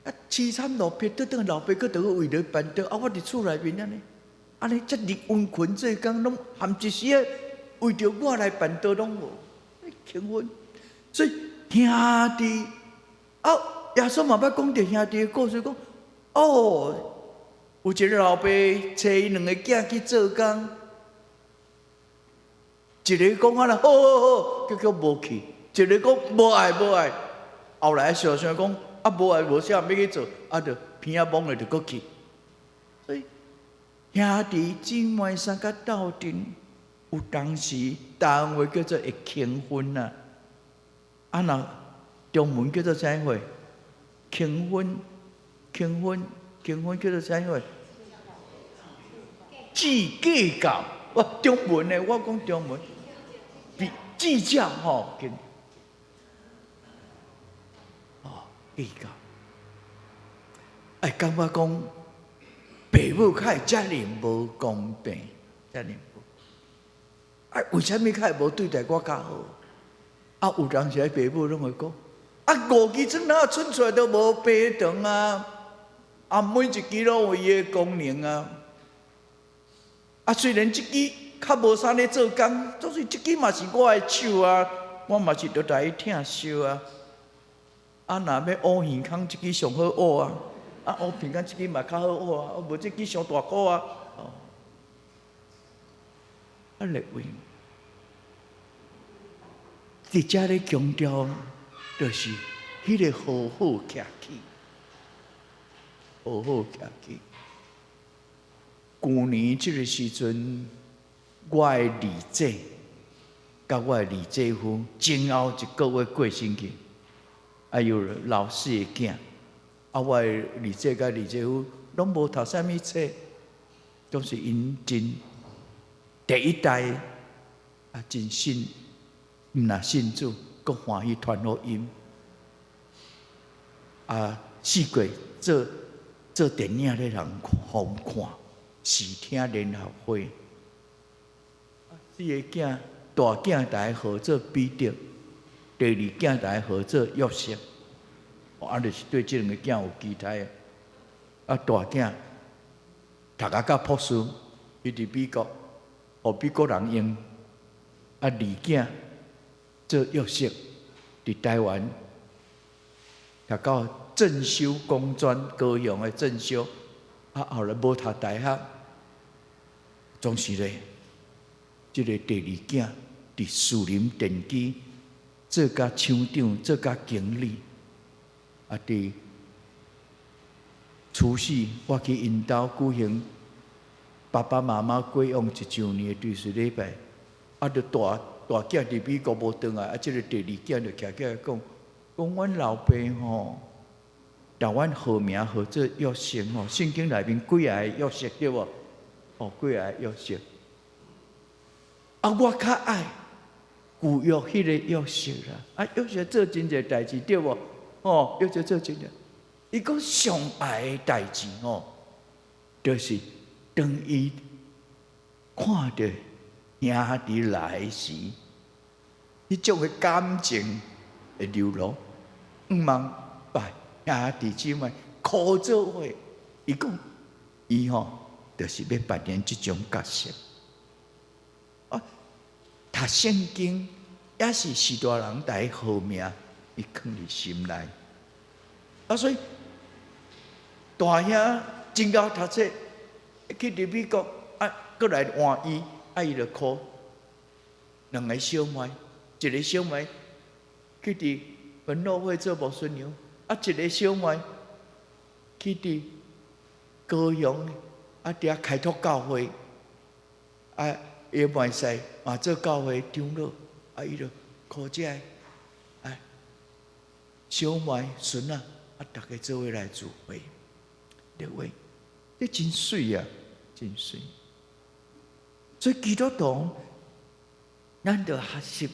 E: 啊淒慘落魄，倒轉老爸閣著閣為著辦桌，啊我佇厝內面按呢，按呢遮爾殷勤做工，攏含一時仔為著我來辦桌攏無，興奮，所以兄弟啊，耶穌嘛捌講著兄弟的故事，講哦，有一个老爸揣伊兩个囝去做工，一个講啊啦，好好好，結果無去；一个講無愛無愛，後來想想講啊無愛無啥欲去做，啊就鼻仔摸咧就閣去。所以兄弟姊妹相佮鬥陣，有當時台灣話叫做會興奮啊，啊若中文叫做啥貨？興奮，興奮，興奮叫做啥貨？計計較，哇，中文的，我講中文，比計較吼，哦，計較，哎，感覺講爸母較會遮爾無公平，遮爾無，啊，為啥物較會無對待我較好？啊，有當時爸母攏會講，啊，五支指頭伸出來都無白長啊，啊，每一支攏有伊的功能啊。啊，雖然這支較無啥咧做工，總是這支嘛是我的手啊，我嘛是著來伊疼惜啊。啊，若欲挖耳空，這支上好挖啊，啊，挖鼻孔這支嘛較好挖啊，無這支傷大箍啊。哦，啊，列位，佇遮咧強調，就是彼个好好徛起，好好徛起。舊年這个時陣，我的二姐佮我的二姐夫前後一個月過身去，啊有老四个囝，啊我的二姐佮二姐夫攏無讀啥物冊，都是𪜶真第一代啊，真信，毋若信主，閣歡喜傳福音，啊四界做做電影咧人予看。視聽聯合會，四个囝，大囝逐个號做彼得，第二囝逐个號做約瑟，啊，就是對這兩个囝有期待。啊，大囝讀啊到博士，伊佇美國，予美國人用。啊，二囝做約瑟，佇台灣讀到進修工專，高雄的進修，啊，後來無讀大學。總是咧，這个第二囝佇士林電機做甲廠長，做甲經理，啊，佇除夕我去𪜶兜舉行爸爸媽媽過往一周年的追思禮拜，啊，就大大囝佇美國無轉來，啊，這个第二囝就徛起來講，講阮老爸吼，共阮號名號做約瑟吼，聖經內面幾仔个約瑟對無？哦，幾仔个約瑟，啊，我較愛舊約彼个約瑟啦，啊，約瑟做真濟代誌對無？哦，約瑟做真濟，伊講上愛的代誌吼，就是當伊看著兄弟來時，彼種的感情會流露，毋茫把兄弟姊妹箍做伙，伊講伊吼，就是欲扮演這種角色。啊，讀聖經也是序大人共伊號名，伊囥佇心內。啊，所以大兄真𠢕讀冊，去佇美國啊，閣來換伊，啊，伊就箍兩个小妹，一个小妹去佇本諾會做牧師娘，啊，一个小妹去佇高雄。啊！佇遐開拓教會，啊，伊個妹婿嘛做教會長老，啊，伊就箍這个，哎，小妹孫仔，啊，逐家做伙來聚會，對話，這真媠啊，真媠。所以基督徒，咱著學習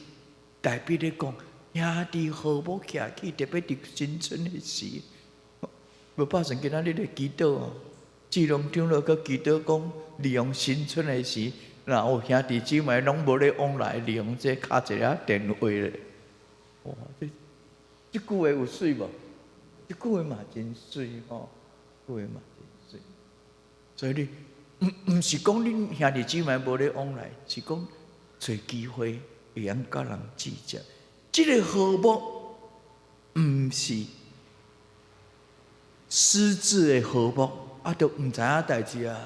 E: 大衛咧講，兄弟和睦徛起，特別佇新春的時，無拍算今仔日咧祈禱哦，志龍長老閣祈禱講，利用新春的時，若有兄弟姊妹攏無咧往來，利用這敲一下電話咧。哇！這這句話有媠無？這句話嘛真媠吼，這句話嘛真媠。所以你毋是講恁兄弟姊妹無咧往來，是講揣機會會曉佮人接觸。這個和睦毋是私自的和睦，啊，都毋知影代誌啊！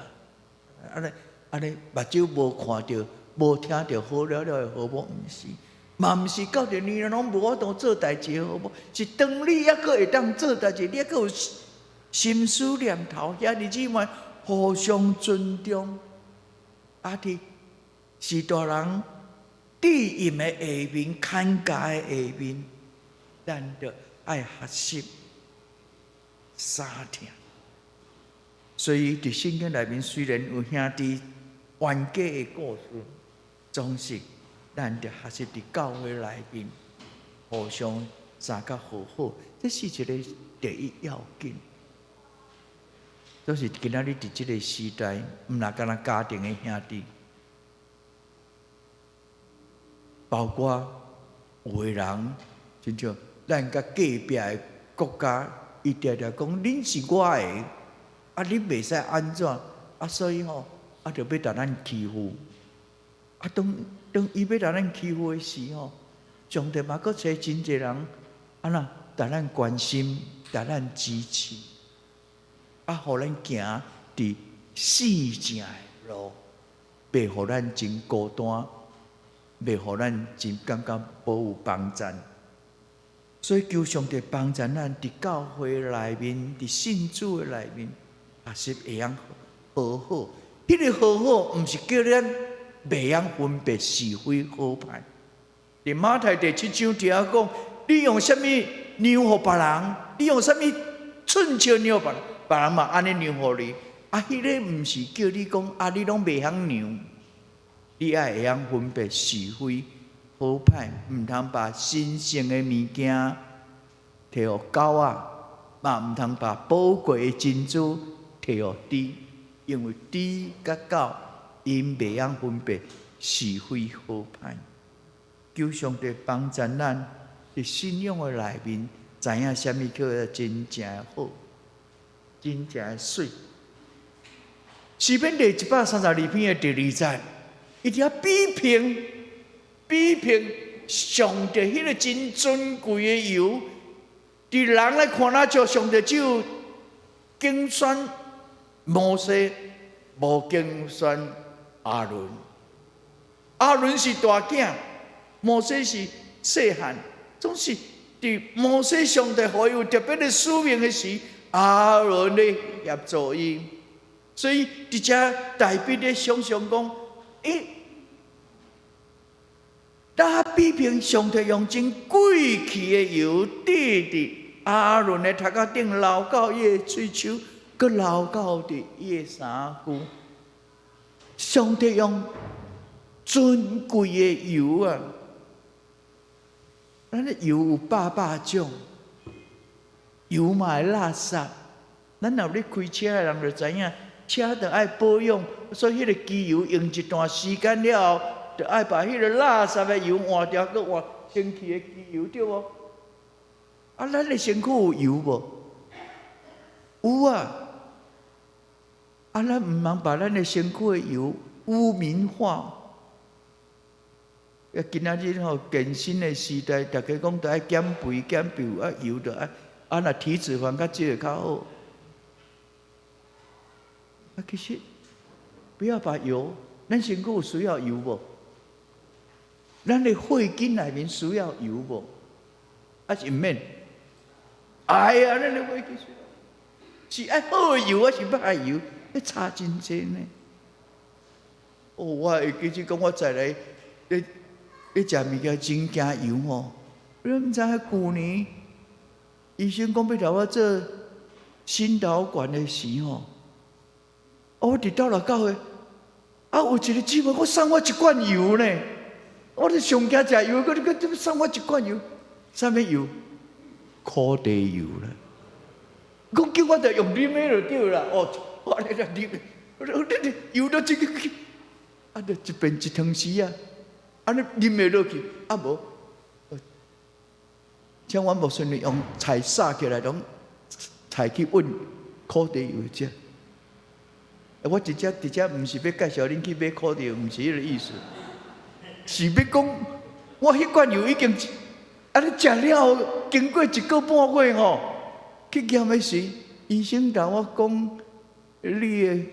E: 按呢按呢，目睭無看著、無聽著好了了的和睦，毋是，嘛毋是到這年攏無法度做代誌的和睦，是當你猶閣會當做代誌，你猶閣有心思念頭，兄弟姊妹互相尊重，啊，佇序大人低音的下面、牽架的下面，咱著愛學習相疼。所以佇聖經內面雖然有兄弟冤家的故事，總是咱著學習佇教會內面互相相佮和好，這是一个第一要緊。就是今仔日佇這个時代，毋若干焦家庭的兄弟，包括有的人，親像咱佮隔壁的國家，伊定定講恁是我的，啊恁袂使按怎，啊所以吼，啊就欲共咱欺負。啊當當伊欲共咱欺負的時吼，上帝嘛閣揣真濟人，按怎共咱關心，共咱支持，啊，予咱行佇四正的路，袂予咱真孤單，袂予咱真感覺無有幫贊。所以求上帝幫助咱佇教會內面，佇信主的內面，學習會曉和好。彼個和好，毋是叫咱袂曉分別是非好歹。佇馬太第七章佇遐講，你用啥物量予別人？你用啥物寸尺量予別人？別人嘛按呢量予你。啊，彼个毋是叫你講啊，你攏袂曉量。你愛會曉分別是非好歹，毋通把神聖的物件提予狗仔，嘛毋通把寶貴的珍珠提予豬，因為豬佮狗𪜶袂曉分別是非好歹。求上帝幫助咱佇信仰的內面，知影啥物叫做真正的好，真正的媠。詩篇第132篇的第二節，伊佇遐比評比評上帝彼个真尊貴的油，佇人來看若像上帝只有揀選摩西，無揀選亞倫。亞倫是大囝，摩西是細漢，總是佇摩西上帝予伊有特別的使命的時，亞倫咧協助伊。所以佇遮大衛咧想象講，欸，當比評上帝用真貴氣的油滴佇亞倫的頭殼頂，流到伊的喙鬚，閣流到佇伊的衫褲。上帝用尊貴的油啊！咱的油有百百種，油嘛會垃圾。咱若有咧開車的人就知影，車著愛保養，所以彼个機油用一段時間了後，著愛把彼个垃圾的油換掉，閣換清氣的機油，對無？啊，咱的身軀有油無？有啊。啊，咱毋通把咱的身軀的油污名化。啊，今仔日吼健身的時代，逐家講著愛減肥減肥，啊油著愛，啊若體脂肪較少會較好。啊，其實不要把油，咱身軀有需要油無？咱的血筋內面需要油無？抑是毋免？哎呀，咱的血筋需要，是愛好的油，抑是歹的油？彼差真濟呢。哦，我會記得講，我再來咧咧食物件真驚油吼。你毋知影舊年醫生講欲予我做心導管的時吼，我佇倒來教會，啊有一个姊妹，閣送我一罐油呢。我咧上驚食油，閣閣送我一罐油，啥物油？苦茶油啦。講叫我就用啉的就對啦。哦，我咧咧啉，你油都這個，啊，就一邊一湯匙啊，按呢啉會落去，啊無，像阮牧師呢用菜撒起來，攏菜去搵苦茶油食。我直接直接毋是欲介紹恁去買苦茶油，毋是彼个意思，是欲講我彼罐油已經按呢食了，經過一個半月吼，去驗的時，醫生共我講，你的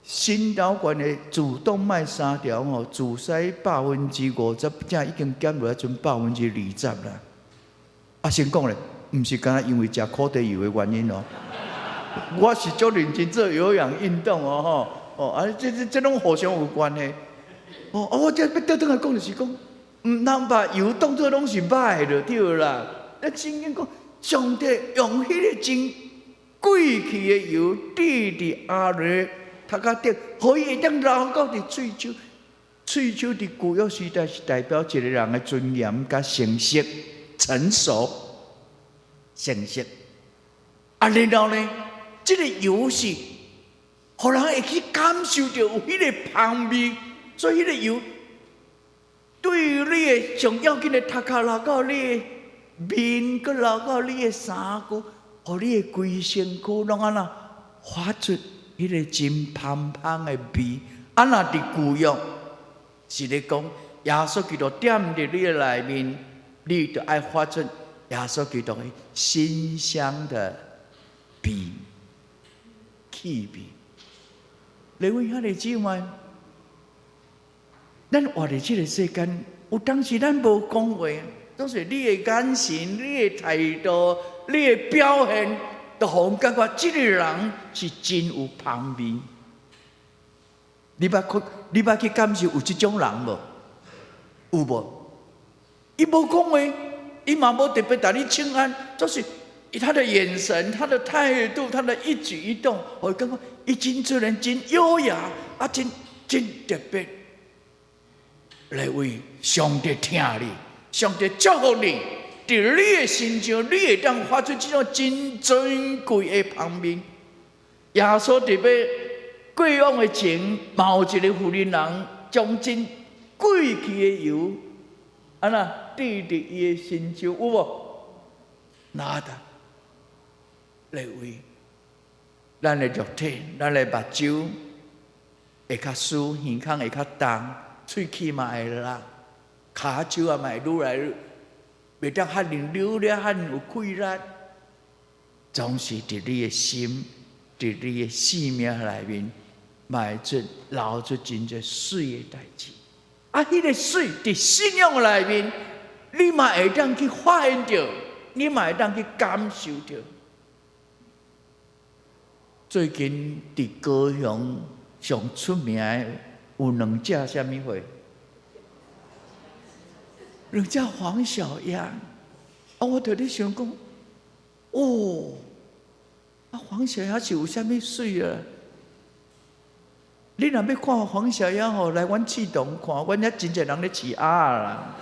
E: 心腦管的主動脈三條吼，阻塞50%，才已經減落來剩20%啦。啊，先講咧，毋是干焦因為食苦茶油的原因哦。我是足認真做有氧運動哦，吼，哦，啊，這攏互相有關係。哦，我這欲倒轉來講就是講，毋通把油當做攏是歹的就對啦。咱聖經講，上帝用彼个真貴氣的油滴佇亞倫頭殼頂，予伊會當流到佇喙鬚。喙鬚佇舊約時代是代表一個人的尊嚴佮成熟、成熟、成熟。啊，然後呢，這個油是，予人會去感受著有彼个芳味，所以彼個油對你的上要緊的頭殼流到你的面，閣流到你的衫褲，予你的規身軀攏按呢發出彼个真芳芳的味。啊，若佇舊約是咧講，耶穌基督踮佇你的內面，你就愛發出耶穌基督的馨香的味。氣味，各位兄弟姊妹，咱活佇這个世間，有當時咱無講話，總是你的眼神、你的態度、你的表現，都予人感覺這個人是真有芳味。你捌去感受有這種人無？有無？伊無講話，伊嘛無特別共你請安，就是他的眼神、他的態度、他的一舉一動，予感覺伊真自然、真優雅，啊，真真特別。來為上帝疼你，上帝祝福你，佇你的身上，你會當發出這種真尊貴的芳味。耶穌佇欲過往的前，嘛有一個婦人人將真貴氣的油，按呢滴佇伊的身上，有無？拿的來為咱的肉體、咱的目睭會較濕，耳孔會較重，喙齒嘛會辣，跤手也嘛會愈來愈袂當遐爾扭了，遐爾有氣力。總是佇你的心，佇你的生命內面，嘛會出流出真濟媠的代誌。啊，彼个媠佇信仰內面，你嘛會當去發現著，你嘛會當去感受著。最近佇高雄上出名的有兩隻啥物貨？兩隻黃小鴨。啊，我佇咧想講，哦，啊黃小鴨是有啥物媠啊？你若欲看黃小鴨吼，來阮市場看，阮遐真濟人咧飼鴨啦。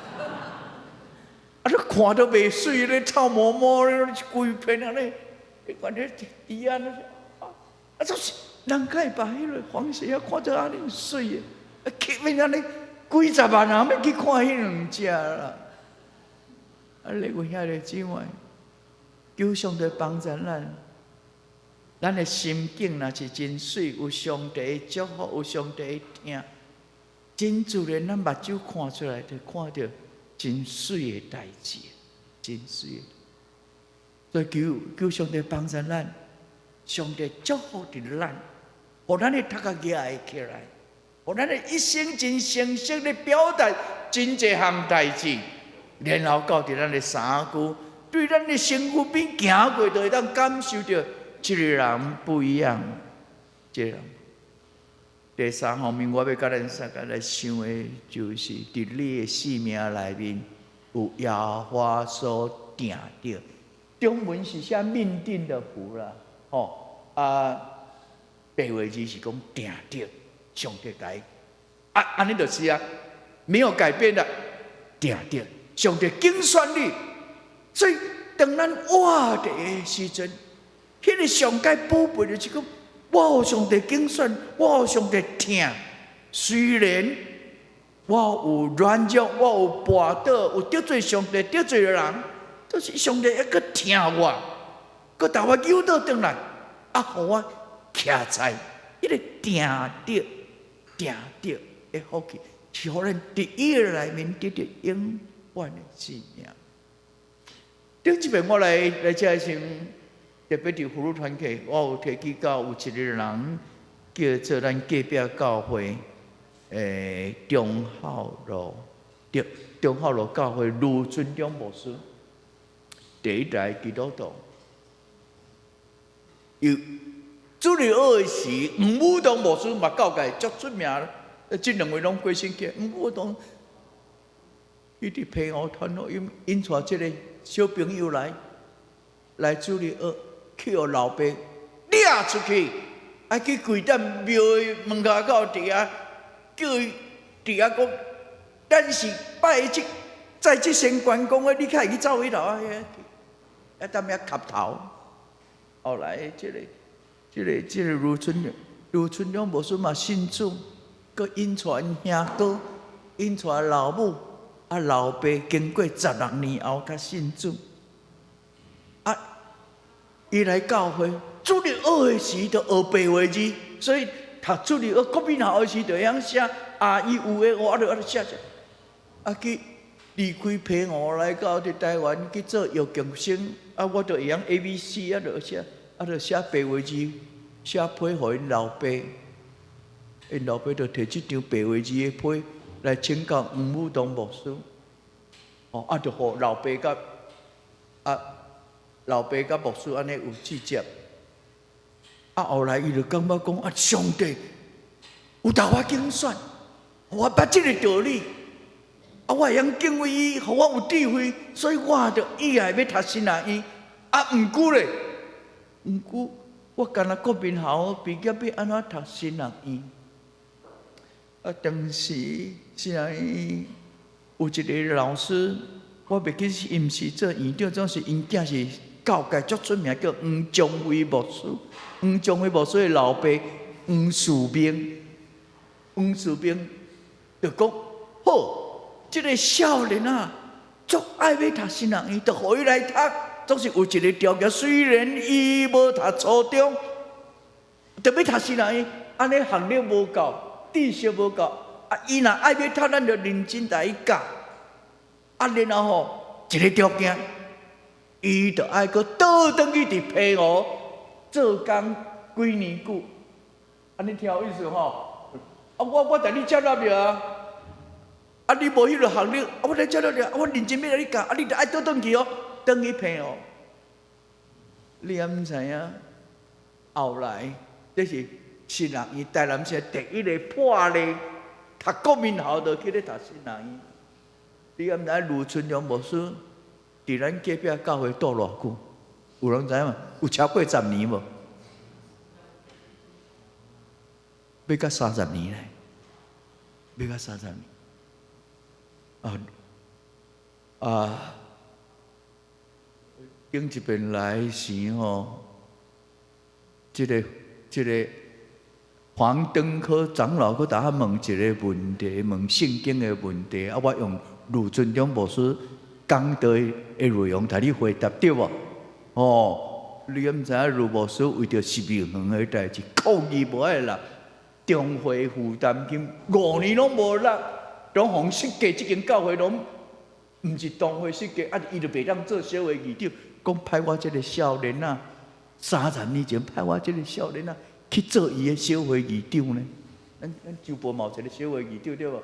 E: 啊，你看都袂媠咧，臭毛毛咧，規片按呢，你看咧豬仔啊，就是人敢會把彼个黃小鴨看做按呢媠的，啊，吸引按呢幾十萬人欲去看彼兩隻啦。啊，各位兄弟姊妹，求上帝幫助咱，咱的心境若是真媠，有上帝的祝福，有上帝的疼，真自然，咱目睭看出來，就看著真媠的代誌，真媠。所以求求上帝幫助咱，上帝祝福佇咱，予咱的頭殼舉會起來，予咱的一生真清晰的表達真濟項代誌，然後到佇咱的衫褲，對咱的身軀邊行過，就會當感受著這个人不一樣，這个人。第三方面，我欲共咱三個來想的，就是佇你的生命內面有耶和華所定著。中文是寫命定的福啦，吼啊，白話字是講定著，上帝改啊，按呢就是啊，沒有改變的定著，上帝揀選你，所以當咱活佇的時陣，彼彼个上蓋寶貝就是講，我予上帝揀選，我予上帝疼。雖然我有軟弱，我有跋倒，有得罪上帝、得罪人，但是上帝猶閣疼我，閣共我扭倒轉來，啊，予我徛在彼個定著、定著的福氣，是予咱佇伊的內面得著永遠的生命。頂一遍我來來遮時，特別佇福祿團契，我有提起到有一個人叫做咱隔壁教會，忠孝路，對，忠孝路教會盧春忠牧師，第一代基督徒。有主日學的時，黃武東牧師嘛教界足出名，這兩位攏過身去。黃武東伊佇澎湖團咯，𪜶𪜶帶這个小朋友來來主日學，去予老爸掠出去，愛去跪踮廟的門跤口佇遐，叫伊佇遐講，咱是拜這在這仙關公的，你較會去走彼頭啊？遐去，啊，踮遐磕頭。後來這个、這个、這个盧春盧春忠牧師嘛信主，閣引帶𪜶兄哥，引帶老母，啊老爸經過16年後才信主。啊，伊來教會主日學的時就學白話字，所以讀主日學國民校的時就會曉寫 A I U E O，啊就啊就寫寫。啊去離開澎湖來到佇台灣去做藥局生，啊我就會曉 A B C 啊就寫，啊就寫白話字，寫批予𪜶老爸，𪜶老爸就提這張白話字的批來請教黃武東牧師。哦，啊就予老爸佮啊老爸佮牧師按呢有接觸。啊後來伊就感覺講啊，上帝有共我揀選，予我捌這个道理，啊我會曉敬畏伊，予我有智慧，所以我就意愛欲讀神學院。啊，毋過咧，毋過我干焦國民校畢業欲按怎讀神學院？啊，當時神學院有一个老師，我袂記是伊毋是做院長，總是𪜶囝是教界足出名，叫黃章輝牧師。黃章輝牧師的老爸黃樹明，黃樹明就講好，這个少年啊，足愛欲讀神學院，就予伊來讀。總是有一个條件，雖然伊無讀初中，就欲讀神學院，按呢學歷無夠，知識無夠，啊，伊若愛欲讀，咱就認真共伊教。啊，然後吼，一个條件，伊就愛閣倒轉去佇澎湖做工幾年久。按呢聽有意思吼？啊，我共你接納著啊。啊，你無彼个學歷，啊，我來接納著，啊，我認真欲共你教，啊，你就愛倒轉去哦，轉去澎湖。你敢毋知影？後來這是神學院台南市第一个破例，讀國民校就去咧讀神學院。你敢毋知盧春陽牧師佇咱隔壁教會住偌久？有人知影無？有超過十年無？欲到三十年咧，欲到三十年。啊啊！頂一遍來時吼，這个這个黃登科長老閣共我問一个問題，問聖經的問題，啊，我用盧春忠牧師講道的內容共你回答對無？哦，你敢知影盧牧師為著十二園的代誌，抗議無愛納中會負擔金，5年攏無納，攏予設計這間教會攏毋是同會設計，啊，伊就袂當做小會議長，講派我這个少年仔，30年前派我這个少年仔去做伊的小會議長呢。咱咱周埔嘛有一个小會議長對無？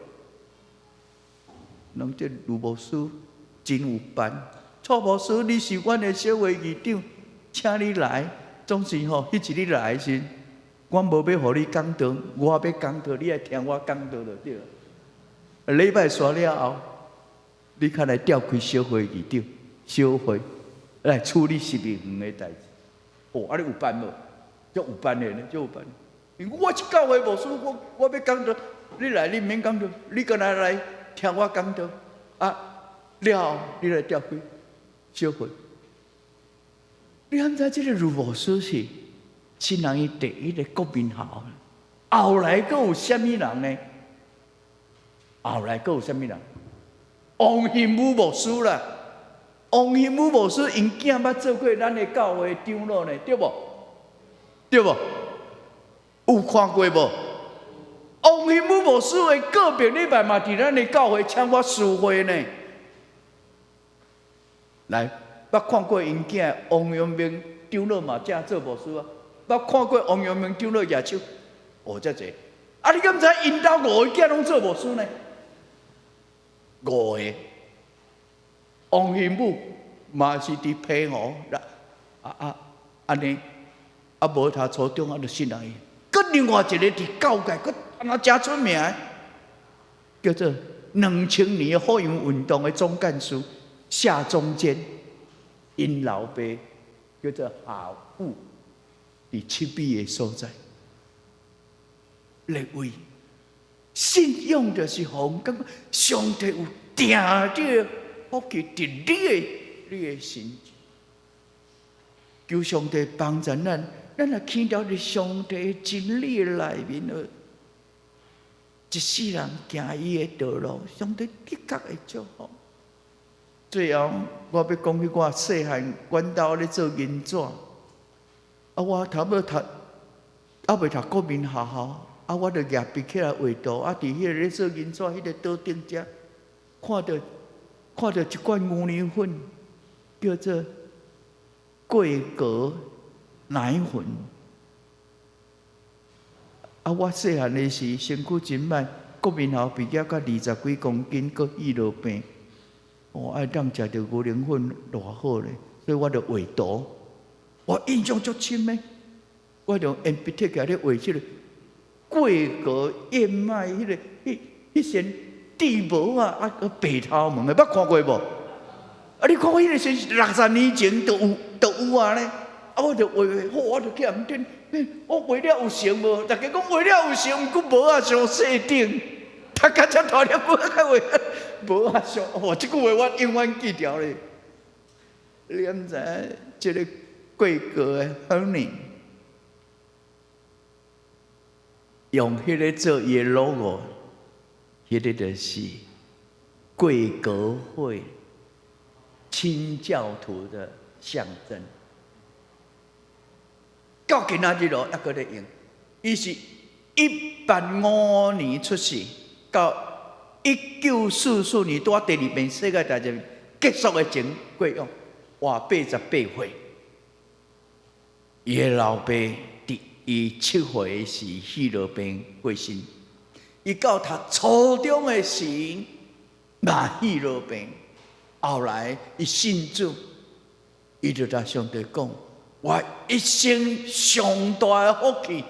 E: 人這盧牧師真有範，蔡牧師你是阮的小會議長，請你來，總是吼，彼一日來時，我無欲予你講道，我欲講道，你愛聽我講道就對。禮拜煞了後，你較來召開小會議長，小會來處理十二園的代誌。哦，啊你有辦無？足有辦的呢，足有辦。因為我是教會牧師，我我欲講道，你來你毋免講道，你干焦來聽我講道。啊，了後你來召開小會。你敢知這个呂牧師是新人伊第一个國民校？後來閣有啥物人呢？後來閣有啥物人？王欣武牧師啦，王欣武牧師𪜶囝捌做過咱的教會長老呢，對無？對無？有看過無？王欣武牧師的告別禮拜嘛，佇咱的教會請我司會呢。來，捌看過𪜶囝王陽明長老嘛，正做牧師啊。捌看過王陽明長老舉手，哦，遮濟。啊，你敢知𪜶兜五個囝攏做牧師呢？五個，王欣武嘛是佇澎湖啦，啊啊，按呢，啊無讀初中啊，就信人伊。閣另外一個佇教界，閣按怎誠出名的，叫做2000年福音運動的總幹事夏總監，𪜶老爸叫做夏武，佇七美的所在。列位，信仰就是予人感覺上帝有定著福氣佇你的身上，求上帝幫助咱，咱若起牢佇上帝的真理的內面，一世人行伊的道路，上帝的確會祝福。最後，我欲講起我細漢，阮兜咧做銀紙，啊，我頭尾讀，猶未讀國民學校。啊！我就舉筆起來畫圖，啊！佇彼个咧做銀紙彼个桌頂遮，看著一罐牛奶粉，叫做桂格奶粉。啊！我細漢的時，身軀真歹，國民校畢業才二十幾公斤，閣糖尿病。哦，愛當食著牛奶粉偌好咧，所以我就畫圖。我印象足深的，我就用鉛筆提起來咧畫這個桂格燕麥彼个彼彼先地帽啊，啊閣白頭毛的，捌看過無？啊！你看彼个時60年前就有啊咧，啊！我就畫畫，好，我就去予人頂，我畫了有成無？逐家講畫了有成，毋過帽仔傷細頂，讀甲遮大粒帽仔較畫帽仔傷，哇！這句話我永遠記牢咧。你敢知這个桂格的 honey 用彼个做伊的 logo，彼个就是桂格會清教徒的象徵。到今仔日咯，猶閣咧用。伊是185年出世，到1944年拄仔第二遍世界大戰結束的前過往，活88歲。伊的老爸佇伊7歲時糖尿病過身，伊到讀初中的時嘛糖尿病，後來伊信主，伊就共上帝講：我一生上大的福氣，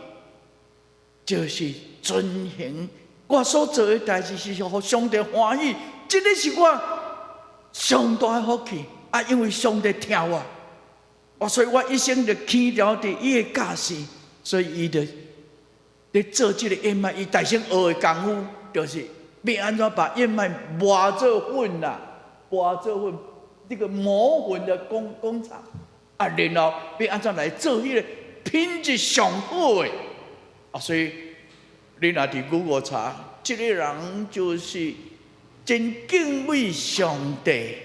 E: 就是遵行我所做的代誌，是予上帝歡喜，這个是我上大的福氣啊！因為上帝疼我，我所以我一生就起牢佇伊的教示，所以伊就咧做這个燕麥，伊大先學的功夫，就是欲按怎把燕麥磨做粉啦，磨做粉，這个磨粉的工廠啊，然後欲按怎來做彼个品質上好的啊，所以你若佇 Google 查，這个人就是真敬畏上帝，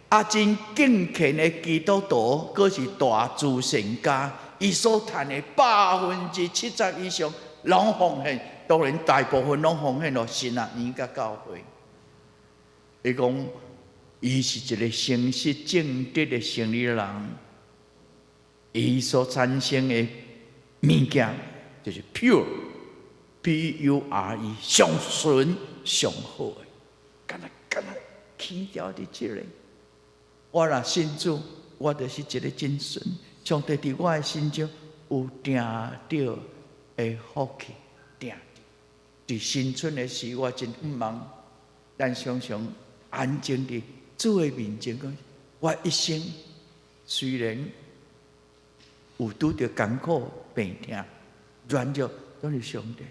E: 啊，真敬虔的基督徒，閣是大慈善家。伊所賺的70%以上，攏奉獻，當然大部分攏奉獻予神學院佮教會。伊講，伊是一個誠實正直的生意人，伊所產生的物件就是 pure，P U R E，上純上好的，敢若敢若起牢佇這个。我若信主，我就是一個真純。上帝佇我的心中有定著的福氣，定佇新春的時，我真向望，咱常常安靜佇主的面前講，我一生雖然有拄著艱苦、病痛、軟弱，攏是上帝。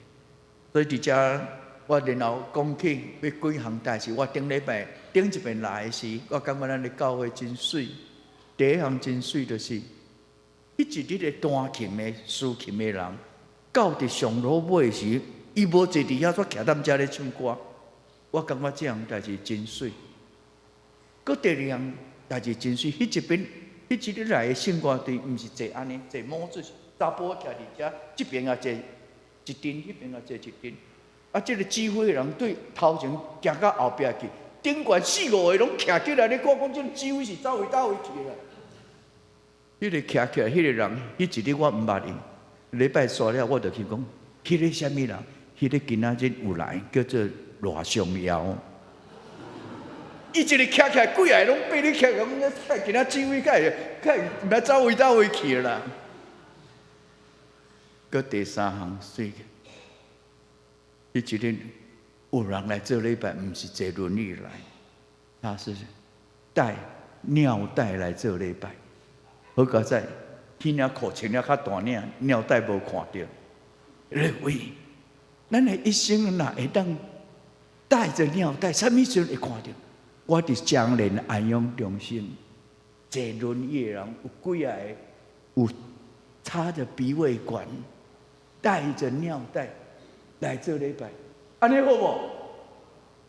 E: 所以佇遮，我然後講起欲幾項代誌。我頂禮拜頂一遍來的時，我感覺咱的教會真媠。第一項真媠就是彼一日的彈琴的、司琴的人，到佇上路尾時，伊無坐佇遐，煞徛踮遮咧唱歌。我感覺這項代誌真媠。閣第二項代誌真媠，彼一邊，彼一日來的聖歌隊，毋是坐按呢，坐帽子，查埔徛佇遮，這邊也坐一陣，彼邊也坐一陣。啊，這个指揮的人對頭前行到後壁去，頂懸四五个攏徛起來咧看，講這个指揮是走位佗位去啦。彼个徛起來，彼个人，彼一日我毋捌伊。禮拜煞了，我就去講，彼个啥物人？彼个今仔日有來，叫做賴尚耀。伊一个徛起來，幾个攏爬咧徛，講今仔指揮較會，較會毋知走位佗位去啦。閣第三項媠，彼一日有人來做禮拜，毋是坐輪椅來，他是帶尿袋來做禮拜。好佳哉，彼領褲穿了較大領，尿袋無看著。列位，咱的一生若會當帶著尿袋，啥物時陣會看著？我佇彰蓮安養中心坐輪椅的人有幾仔个，有插著鼻胃管，帶著尿袋來做禮拜，按呢好無？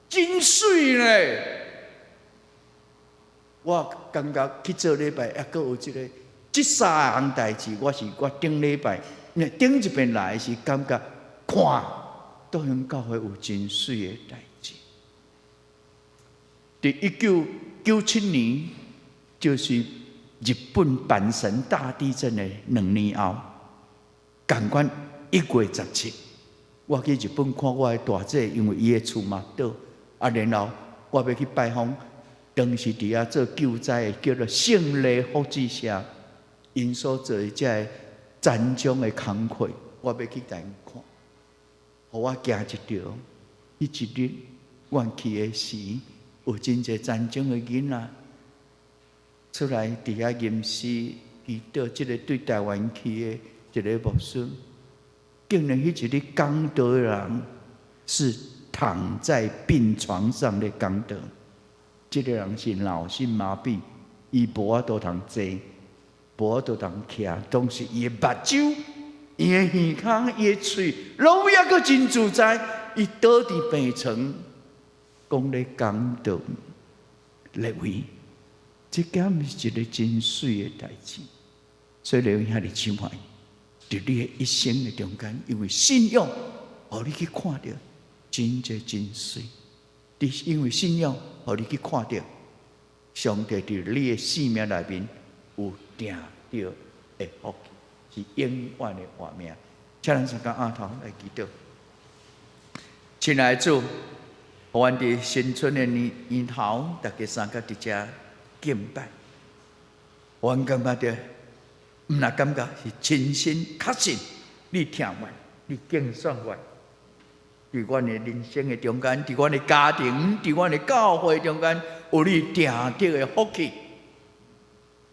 E: 真媠呢！我感覺去做禮拜，猶閣有這个，這三項代誌，我是我頂禮拜，頂一遍來是感覺看，倒向教會有真媠的代誌。佇1997年，就是日本阪神大地震的2年後，仝款1月17，我去日本看我的大姐，因為伊的厝嘛倒，啊，然後我欲去拜訪，當時佇遐做救災的，叫做聖禮福祉社，𪜶所做的這个殘障的工課，我欲去共𪜶看，予我驚一跳。彼一日，阮去的時，有真濟殘障的囡仔出來佇遐吟詩祈禱，這个對台灣去的一个牧師，竟然彼一日講道的人是躺在病床上咧講道，這个人是腦性麻痹，伊無法度通坐，無法度通徛，當時伊的目睭、伊的耳孔、伊的喙，攏猶閣真自在，伊倒佇病床。講咧講道，列位，這敢是一个真媠的代誌。所以列位兄弟姊妹，佇你的一生的中間，因為信仰，予你去看著真濟真媠。佇因為信仰，予你去看著上帝佇你的生命內面有定著的福氣，是永遠的活命。請咱三個阿頭來祈禱，親愛的主。予阮佇新春的年年頭，大家相佮佇遮敬拜，阮感覺著，毋若感覺是親身確信，你疼阮，你敬選阮，佇阮的人生的中間，佇阮的家庭，佇阮的教會中間，有你定得的福氣，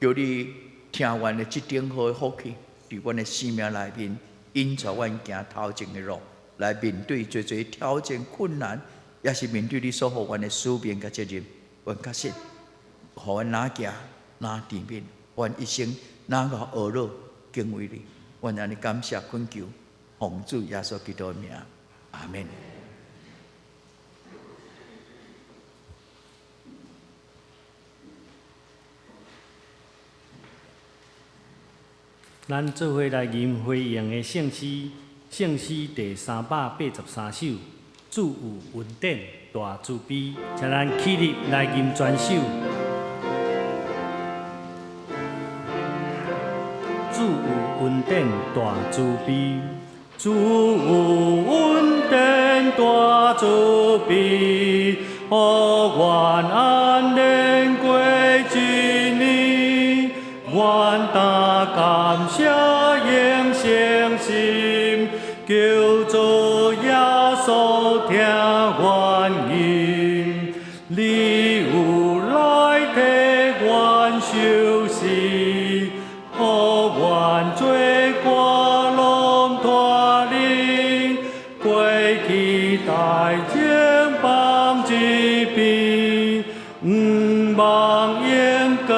E: 求你疼阮的這頂好的福氣，佇阮的生命內面，引導阮行頭前的路，來面對濟濟挑戰困難。也是面對你所予阮的使命佮責任，阮確信，予阮若行若甜蜜，阮一生若閣學樂敬畏你，阮按呢感謝懇求，奉主耶穌基督的名，阿門。
C: 咱做伙來吟回應的聖詩，聖詩第383首。主有恩典大慈悲，請咱起立來吟全首。主有恩典大慈悲，主有恩典大慈悲，予阮安然過一年，阮當感謝永生心，求主耶穌聽阮吟，你有來替阮受死，予阮罪過攏脫離，過去代誌放一邊，毋望永光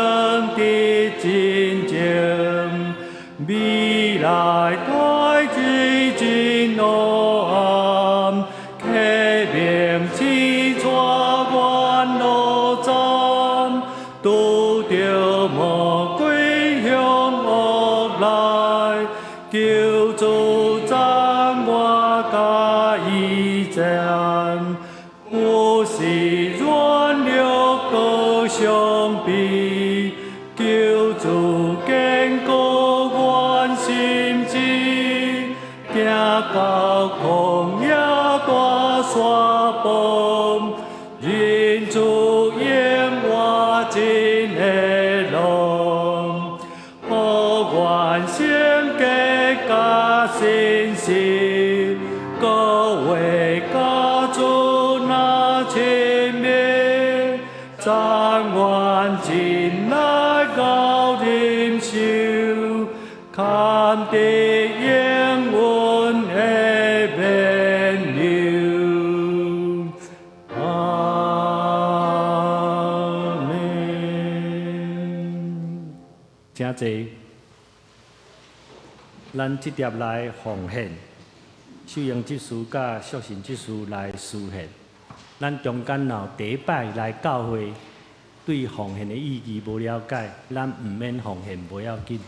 C: 佇真情，來代志真黑暗，啟明天帶阮路站，拄著魔鬼向惡來，求主讚我佮伊戰，有時軟弱閣傷悲，求主堅固阮心志，行到曠野大山旁，認主引我真的路，予阮性格佮信實，閣會佮主若親密，讚阮真來到忍受，堪得應允的勉勵。阿們。請坐。咱這碟來奉獻，秀英執事佮淑信執事來司獻。咱中間若有第一擺來教會，對奉獻的意義無了解，咱毋免奉獻，無要緊。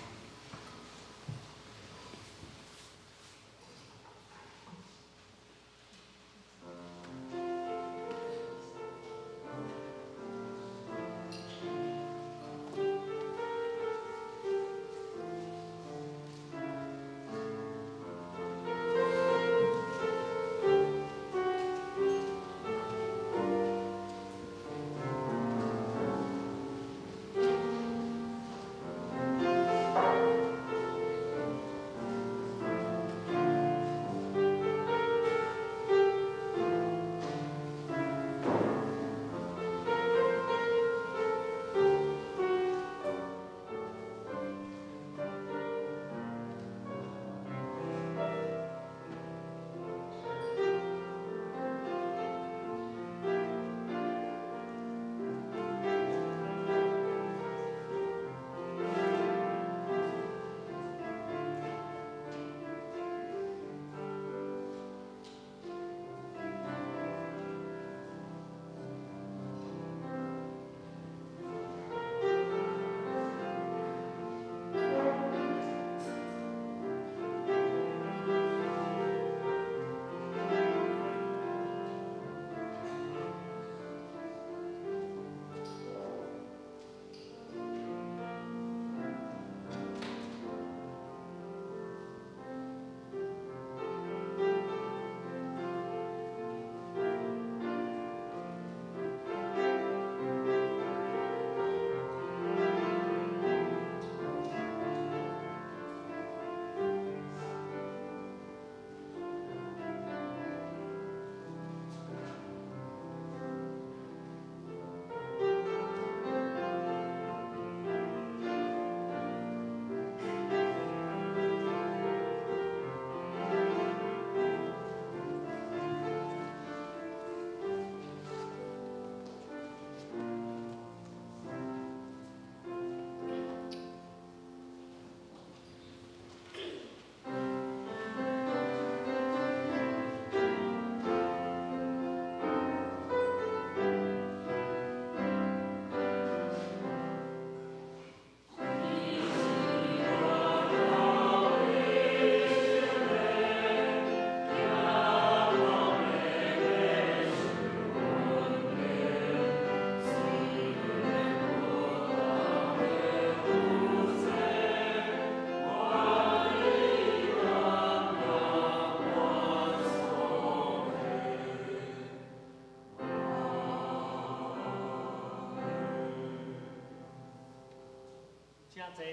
C: 請坐。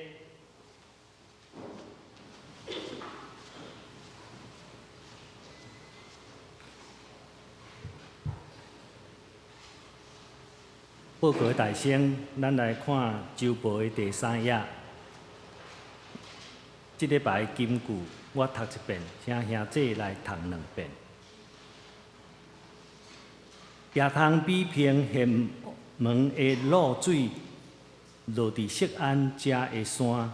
C: 報告大聲，咱來看周報的第三頁。這禮拜金句我讀一遍，請兄姊來讀兩遍。驛通比平現門的露水落佇錫安遮的山，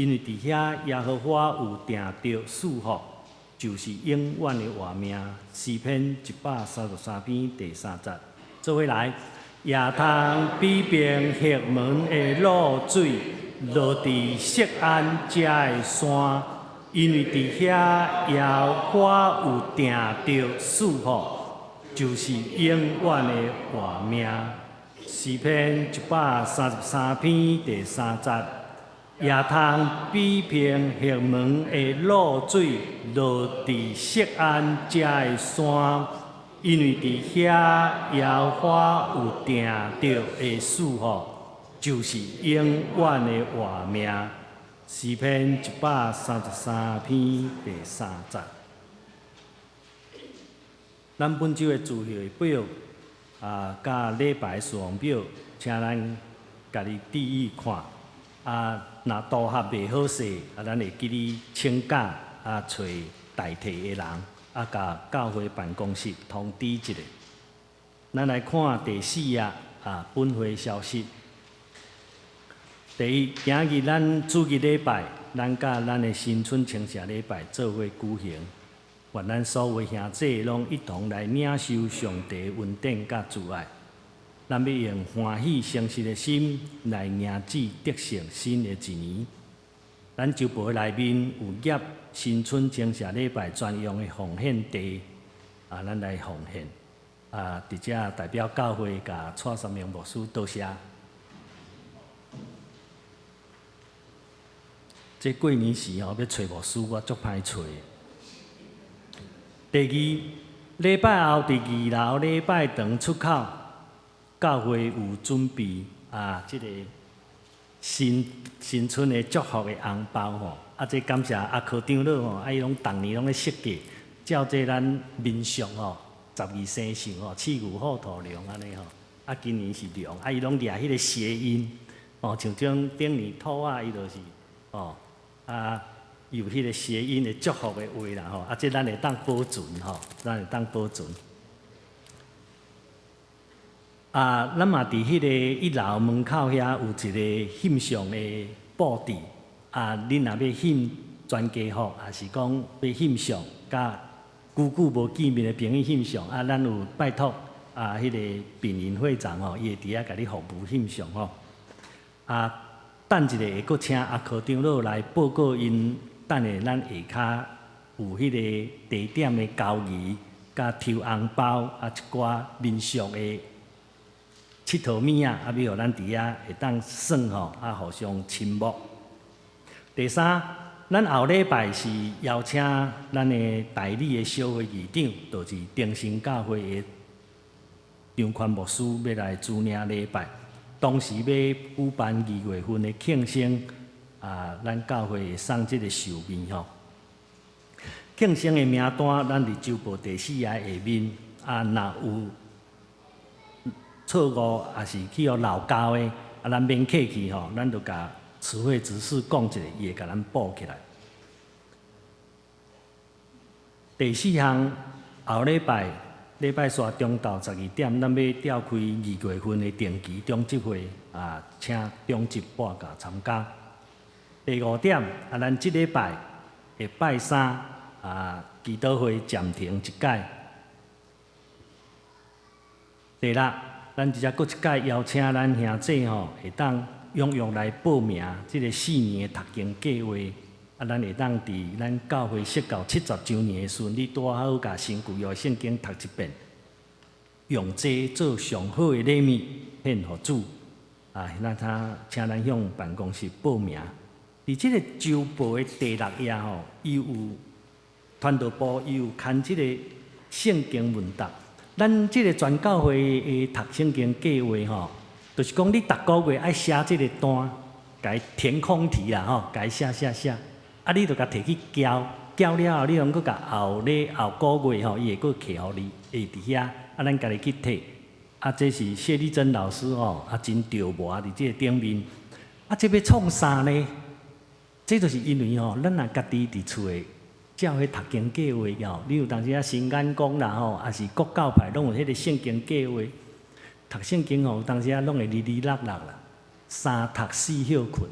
C: 因為佇遐耶和華有定著賜福，就是永遠的活命。詩篇133篇第三節，做伙來，也通比並黑門的露水，落佇錫安遮的山，因為佇遐耶和華有定著賜福，就是永遠的活命。詩篇133篇第三節，也通比並黑門的露水，落佇錫安遮的山，因為佇遐耶和華有定著的賜福，就是永遠的活命。詩篇133篇第三節。咱本週的聚會表啊，佮禮拜事項表，請咱家己注意看。啊，若圖合袂好勢，啊，咱會記得請假啊，揣代替的人，啊，共教會辦公室通知一下。咱來看第四頁啊，本會消息。第一，今日咱主日禮拜，咱佮咱的新春清社禮拜做伙舉行，願咱所有兄弟攏一同來領受上帝恩典佮慈愛。咱欲用歡喜誠實的心來迎接得勝新的一年。咱週報內面有頁新春清社禮拜專用的奉獻袋，啊，咱來奉獻。啊，佇遮代表教會共蔡三明牧師多謝。這過年時吼，欲揣牧師，我足歹揣。第二，禮拜後佇二樓禮拜堂出口，教會有準備啊，這個新新春的祝福的紅包吼。啊，這感謝阿科長老吼，啊，伊攏逐年攏咧設計，照這咱民俗吼，十二生肖吼，鼠牛虎兔龍按呢吼。啊，今年是龍，啊，伊攏掠彼個諧音，哦，像這種頂年兔仔，伊就是。哦，啊，有彼個諧音的祝福的話啦吼，啊，這咱會當保存吼，咱會當保存。啊，咱嘛佇彼個一樓門口遐有一個翕相的布置，啊，恁若欲翕全家福，抑是講欲翕相，佮久久無見面的朋友翕相，啊，咱有拜託啊，彼個殯儀會長吼，伊會佇遐共你服務翕相吼，啊。等一下會閣請阿科長老來報告𪜶等下咱下跤有彼個地點的交誼，佮抽紅包啊一寡民俗的𨑨迌物仔，啊，欲予咱佇遐會當耍吼，啊，互相親睦。第三，咱後禮拜是邀請咱的代理的小會議長，就是中心教會的張寬牧師，欲來主領禮拜。同時欲舉辦二月份的慶生，啊，咱教會會送這個壽麵吼。慶生的名單，咱佇週報第四頁下面，啊，若有錯誤，抑是去予漏交的，啊，咱免客氣吼，咱就共慈惠執事講一下，伊會共咱補起來。第四項，後禮拜。禮拜三中晝12點，咱欲召開二月份的定期長執會，啊，請長執半價參加。第五點，啊，咱這禮拜的拜三，啊，祈禱會暫停一擺。第六，咱這遮閣一擺邀請咱兄弟吼，會當踴躍來報名這个四年的讀經計畫。啊，咱會當佇咱教會設教70週年的時陣，你拄好共新舊約聖經讀一遍，用這做上好的禮物獻予主。啊，那他請咱向辦公室報名。佇這個週報的第六頁吼，伊有傳道部，伊有刊這個聖經問答。咱這個全教會的讀聖經計劃吼，就是講你逐個月愛寫這個單，共伊填空題啦吼，共伊寫寫寫。啊，你就共提去交，交了後，你通閣共後禮後個月吼，伊會閣寄予你，會佇遐，啊，咱家己去提。啊，這是謝麗珍老師吼，啊，真著魔佇這個頂面。啊，這欲創啥呢？這就是因為吼，咱若家己佇厝的照彼讀經計劃吼，你有當時啊新眼光啦吼，抑是各教派攏有彼個聖經計劃。讀聖經吼，有當時啊攏會離離落落啦，三讀四歇睏。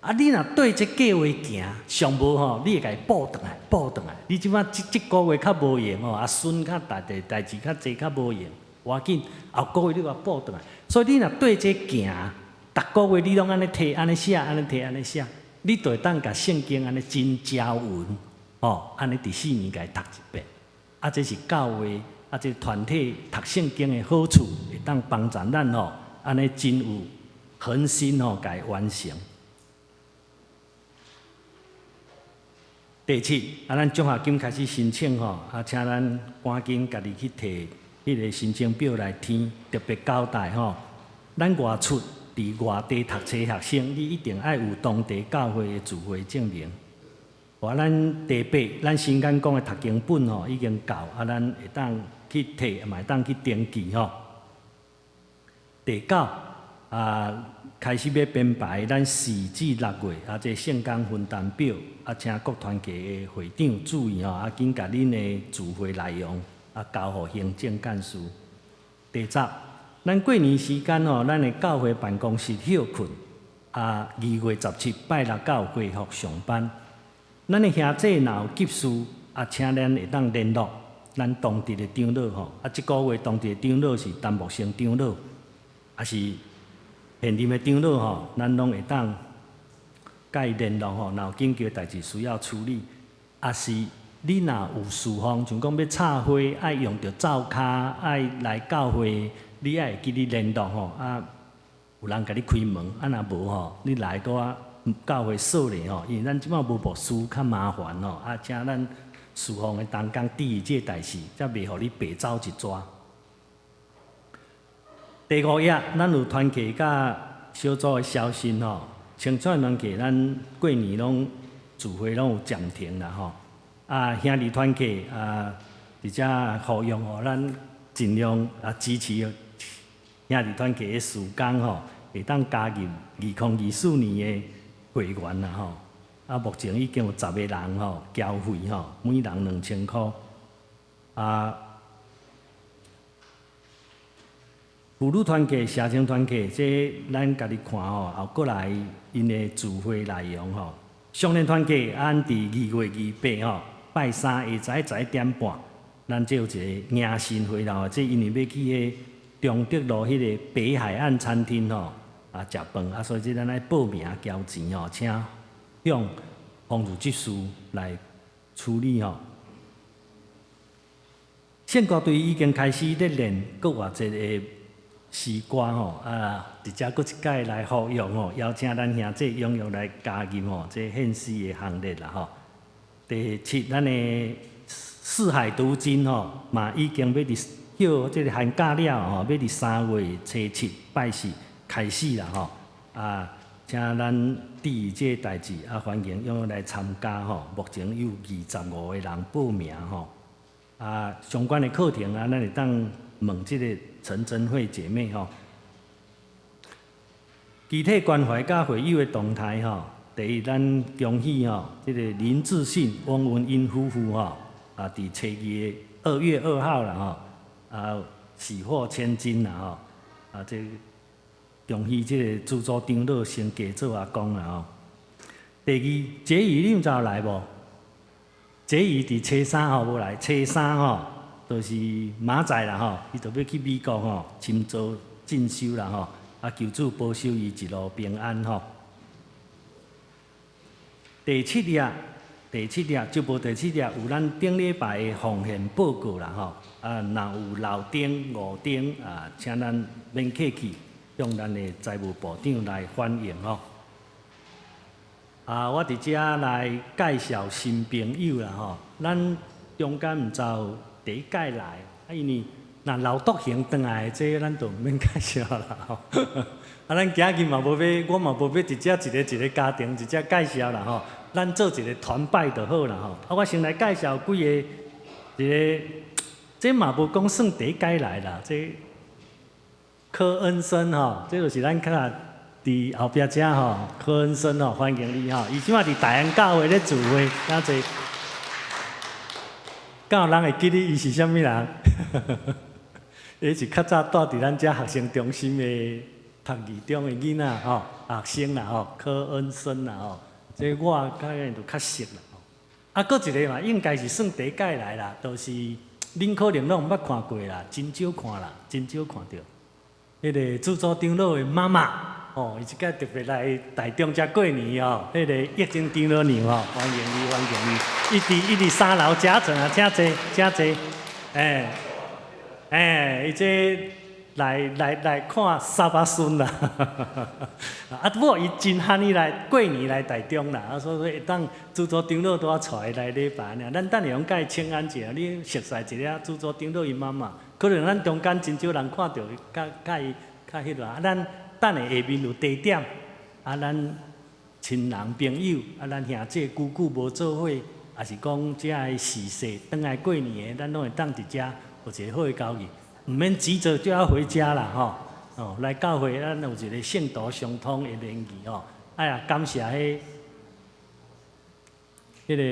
C: 啊，你若對這計劃行，上無吼，你會共伊補轉來，補轉來。你這擺這這個月較無閒吼，啊孫較大代代誌較濟較無閒，無要緊，後個月你共補轉來。所以你若對這行，逐個月你攏按呢提，按呢寫，按呢提，按呢寫，你就會當共聖經按呢真條文，吼，按呢佇4年共伊讀一遍。啊，這是教會啊，這團體讀聖經的好處，會當幫助咱吼，按呢真有恆心吼，共伊完成。第七，啊，咱獎學金開始申請吼，啊，請咱趕緊家己去提彼个申請表來填，特別交代吼，咱外出佇外地讀冊學生，你一定愛有當地教會的聚會證明。啊，咱第八，咱新敢講的讀經本吼已經到，啊，咱會當去提，嘛會當去登記吼。第九，啊，開始欲編排咱4至6月啊，這聖工分擔表啊，請各團契的會長注意吼，啊，緊共恁的聚會內容啊，交予行政幹事。第十，咱過年時間吼，咱的教會辦公室歇睏，啊，2月17拜六九恢復上班。咱的兄弟若有急事，啊，請咱會當聯絡咱當地的長老吼，啊，這個月當地的長老是陳木生長老，啊是現任的長老吼，咱攏會當共伊聯絡吼，若有緊急的代誌需要處理，啊是你若有事項，像講欲插花，愛用著灶跤，愛來教會，你愛會記得聯絡吼，啊，有人共你開門，啊若無吼，你來拄仔教會鎖咧吼，因為咱這擺無牧師較麻煩吼，啊，請咱事奉的同工注意這個代誌，才袂予你白走一逝。第五頁，咱有團契佮小組的消息吼。清楚團契，咱過年攏聚會攏有暫停啦吼。啊，兄弟團契啊，佇遮呼籲吼，咱盡量啊支持兄弟團契的事工吼，會當加入2024年的會員啦吼。啊，目前已經有十個人吼交費吼，每人2000箍。啊。婦女團契、社青團契，這咱家己看吼，後閣來𪜶的聚會內容吼。少年團契，按佇2月28吼，拜三下晝11點半，咱這有一個迎新會啦吼。這因為欲去彼中德路彼个北海岸餐廳吼，啊食飯啊，所以這咱愛報名交錢吼，請向方如執事來處理吼。聖歌隊已經開始咧練閣偌濟个詩歌吼，啊，佇遮閣一擺來呼籲吼，邀請咱兄弟踴躍來加入吼，這獻詩的行列啦吼。第七，咱的四海讀經吼，嘛已經欲佇叫這个寒假了吼，欲佇3月初7拜四開始啦吼。啊，請咱注意這个代誌，啊，歡迎踴躍來參加吼。目前有25個人報名吼。啊，相關的課程啊，咱會當問這个陳貞慧姐妹吼。肢體關懷佮會友的動態吼，第一，咱恭喜吼，這個林志信、翁文英夫婦吼，啊，佇初二的2月2號啦吼，啊，喜獲千金啦吼，啊，這恭喜這個主組長老先加做阿公啦吼。第二，傑宇你毋知有來無？傑宇佇初三吼無來，初三吼就是明仔載啦吼，伊就欲去美國吼深造進修啦吼，啊求主保守伊一路平安吼。第七頁，第七頁，就無第七頁有咱頂禮拜的奉獻報告啦吼，啊，若有漏登誤登啊，請咱免客氣，向咱的財務部長來反映吼。啊，我佇遮來介紹新朋友啦吼，咱中間毋知有第一屆來，啊，因為若老獨行轉來的，這咱就毋免介紹啦吼。啊，咱今日嘛無欲，我嘛無欲佇遮一個一個家庭佇遮介紹啦吼，咱做一個團拜就好啦吼。啊，我先來介紹幾个，一个，這嘛無講算第一屆來啦，這柯恩生吼，這就是咱較佇後壁遮吼，柯恩生吼，歡迎你吼。伊這馬佇大安教會咧聚會，敢濟？敢有人會記得伊是啥物人？伊是較早蹛佇咱遮學生中心的。
D: 讀二中的囡仔吼，學生啦吼，柯恩森啦吼，這我佮𪜶就較熟啦吼。啊，閣一個嘛，應該是算第一屆來啦，就是恁可能攏毋捌看過啦，真少看啦，真少看著。彼個主組長老的媽媽，哦，伊這擺特別來台中遮過年哦，彼個疫情長老娘吼，歡迎伊，歡迎伊。伊佇三樓遮層啊，請坐，請坐，欸，欸，伊這來看沙巴孫啦，啊，不過伊真罕伊來過年來台中啦，啊，所以會當主組長老拄仔帶伊來禮拜爾，咱等下用共伊請安者，你熟似一下主組長老伊媽媽，可能咱中間真少人看著佮佮伊較彼落，啊，咱等下下面有茶點，啊，咱親人朋友，啊，咱兄姊久久無做伙，也是講遮的時勢，轉來過年的，咱攏會當佇遮有一個好的交誼。毋免急著就要回家啦，吼！哦，來教會咱有一個聖徒相通的聯誼吼。哎呀，感謝彼個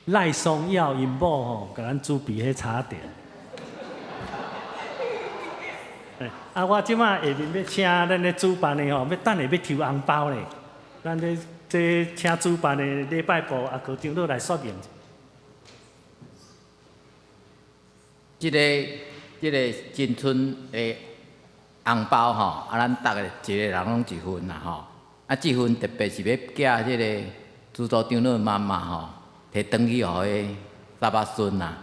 D: 賴松耀𪜶某吼，共咱準備彼茶點。啊，我這擺下面欲請咱咧主辦的吼，欲等下欲抽紅包咧。咱咧這請主辦的禮拜部阿柯長老來說明。
F: 這個新春的紅包吼，啊，咱逐个一个人攏一份啦吼。啊，這份特別是欲寄這个主組長老媽媽吼，提轉去予彼沙巴孫啦。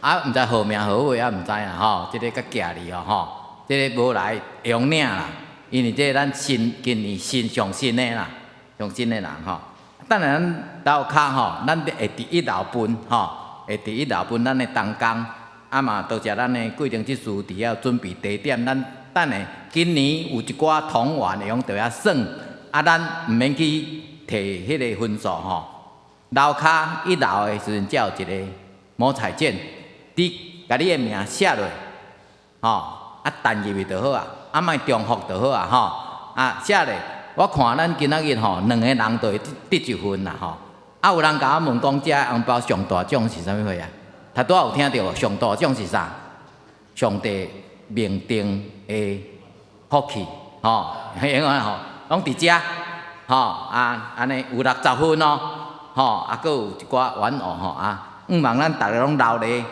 F: 啊，毋知號名號尾，也毋知啦吼。這個佮寄你哦吼，這个無來會用領啦，因為這個咱新今年新上新的啦，上新的人吼。等下咱樓跤吼，咱會佇一樓分吼，會佇一樓分咱的同工。啊嘛，多謝咱的貴定執事佇遐準備茶點，咱等下今年有一寡同員會用佇遐耍，啊，咱毋免去提彼个分數吼。樓跤一樓的時陣，才有一个摸彩券，你共你的名寫落，吼，啊，彈入去就好啊，啊，莫重複就好啊，吼，啊，寫咧，我看咱今仔日吼，兩个人就會得一份啦，吼。啊，有人共我問講，這紅包上大獎是啥物貨啊？頭拄仔有聽著無？上大獎是啥？上帝命定的福氣，吼，因為吼，攏佇遮，吼，啊，按呢有60份哦，吼，啊，閣有一寡玩偶吼，啊，向望咱逐个攏留咧，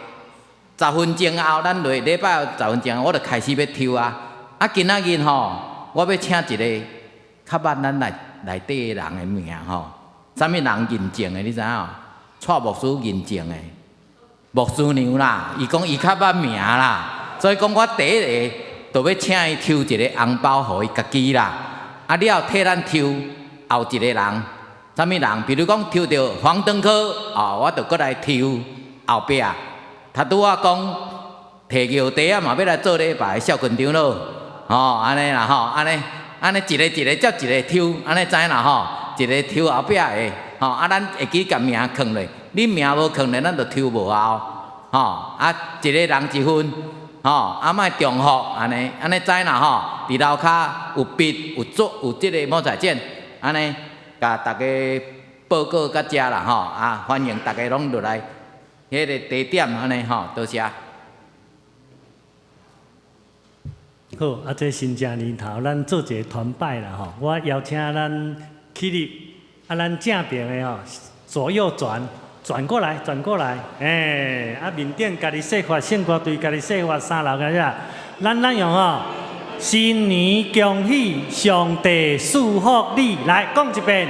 F: 十分鐘後，咱落禮拜十分鐘後，我就開始欲抽啊。啊，今仔日吼，我欲請一个較捌咱內內底的人的名吼，啥物人認證的，你知影無？蔡牧師認證的。牧師娘啦，伊講伊較捌名啦，所以講我第一个就欲請伊抽一个紅包予伊家己啦。啊，了後替咱抽後一個人，啥物人？比如講抽著黃登科，哦，我就閣來抽後壁。頭拄仔講提玉袋仔嘛，欲來做禮拜的孝群長老，吼，按呢啦吼，按呢按呢一个一个接一个抽，按呢知啦吼，一个抽後壁的，吼，啊，咱會記共名囥咧。你名無囥咧，咱就抽無後，吼啊，一個人一份，吼啊，莫重複，按呢按呢知啦吼。佇樓跤有筆有紙有這个摸彩券，按呢共大家報告到遮啦吼啊，歡迎大家攏落來，彼个茶點按呢吼，多謝。
D: 好，啊，這新正年頭，咱做一个團拜啦吼。我邀請咱起立，啊，咱正爿的吼，左右轉。轉過來，轉過來，欸，啊，面頂家己說法，聖歌隊家己說法，三樓個遐，咱用吼，新年恭喜，上帝賜福你，來講一遍，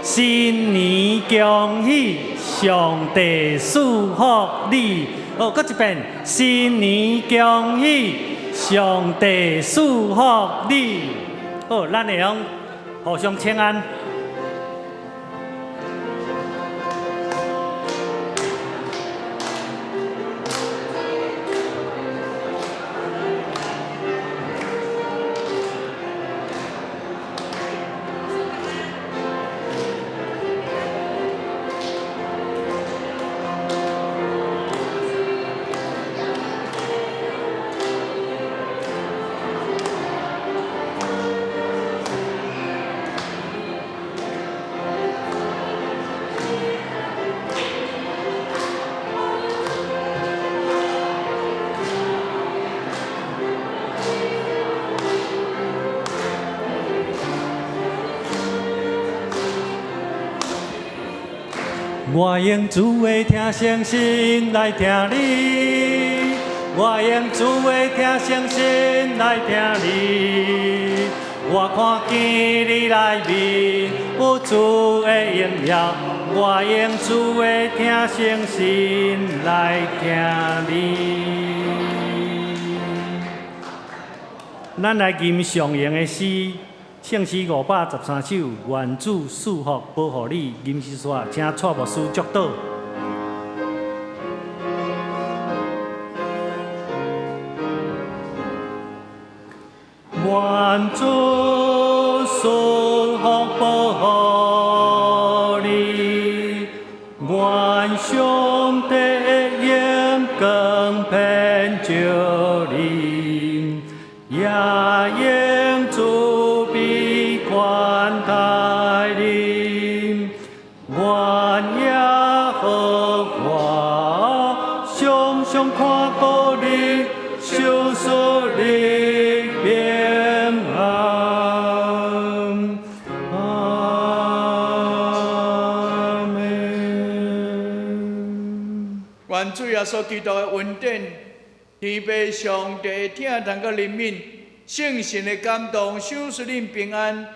D: 新年恭喜，上帝賜福你，好，閣一遍，新年恭喜，上帝賜福你，好，咱會用互相請安。我用主的疼誠心來疼你，我用主的疼誠心來疼你。我看見你內面有主的榮耀，我用主的疼誠心來疼你。咱來吟上用的詩，聖詩513首，願主賜福保護你。吟詩煞，請蔡牧師祝禱。願主賜福保護你，願上帝的榮光遍照你，也用慈悲寬待你。願耶和華常常看顧你，賞賜你平安。阿們。
E: 願主耶穌基督的恩典、天父上帝的疼痛佮憐憫、聖神的感動、賞賜恁平安，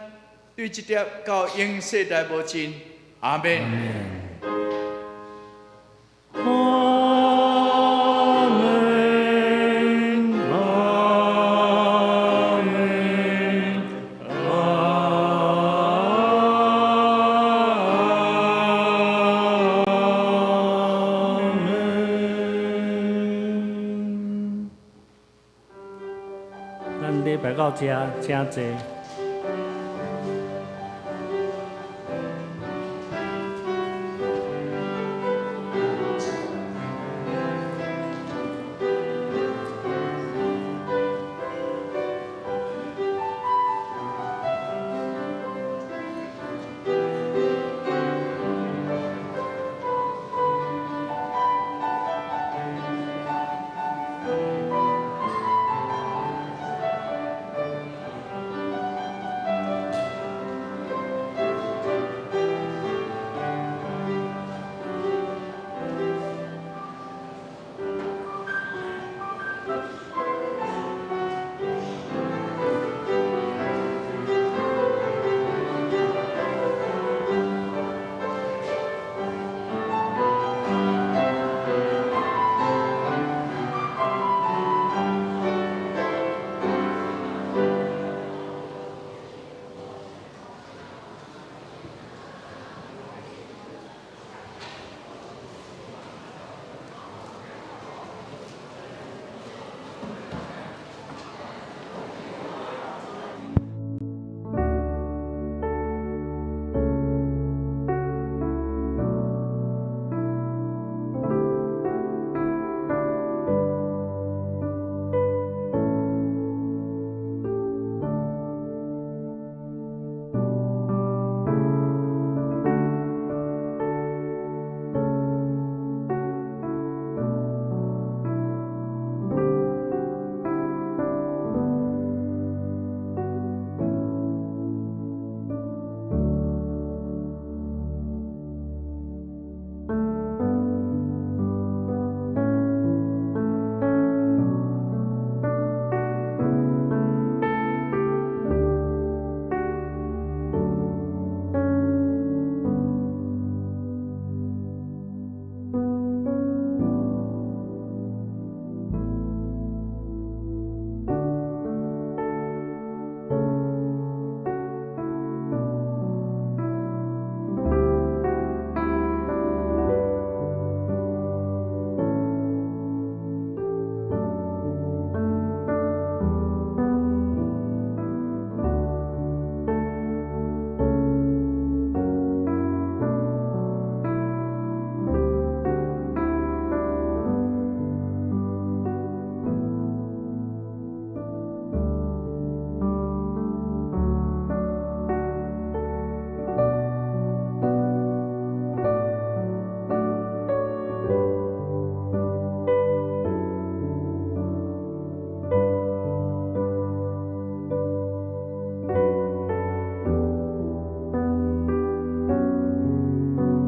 E: 對這粒到永世代無盡。阿們。
D: 阿們，阿們，阿們。咱禮拜到這，請坐。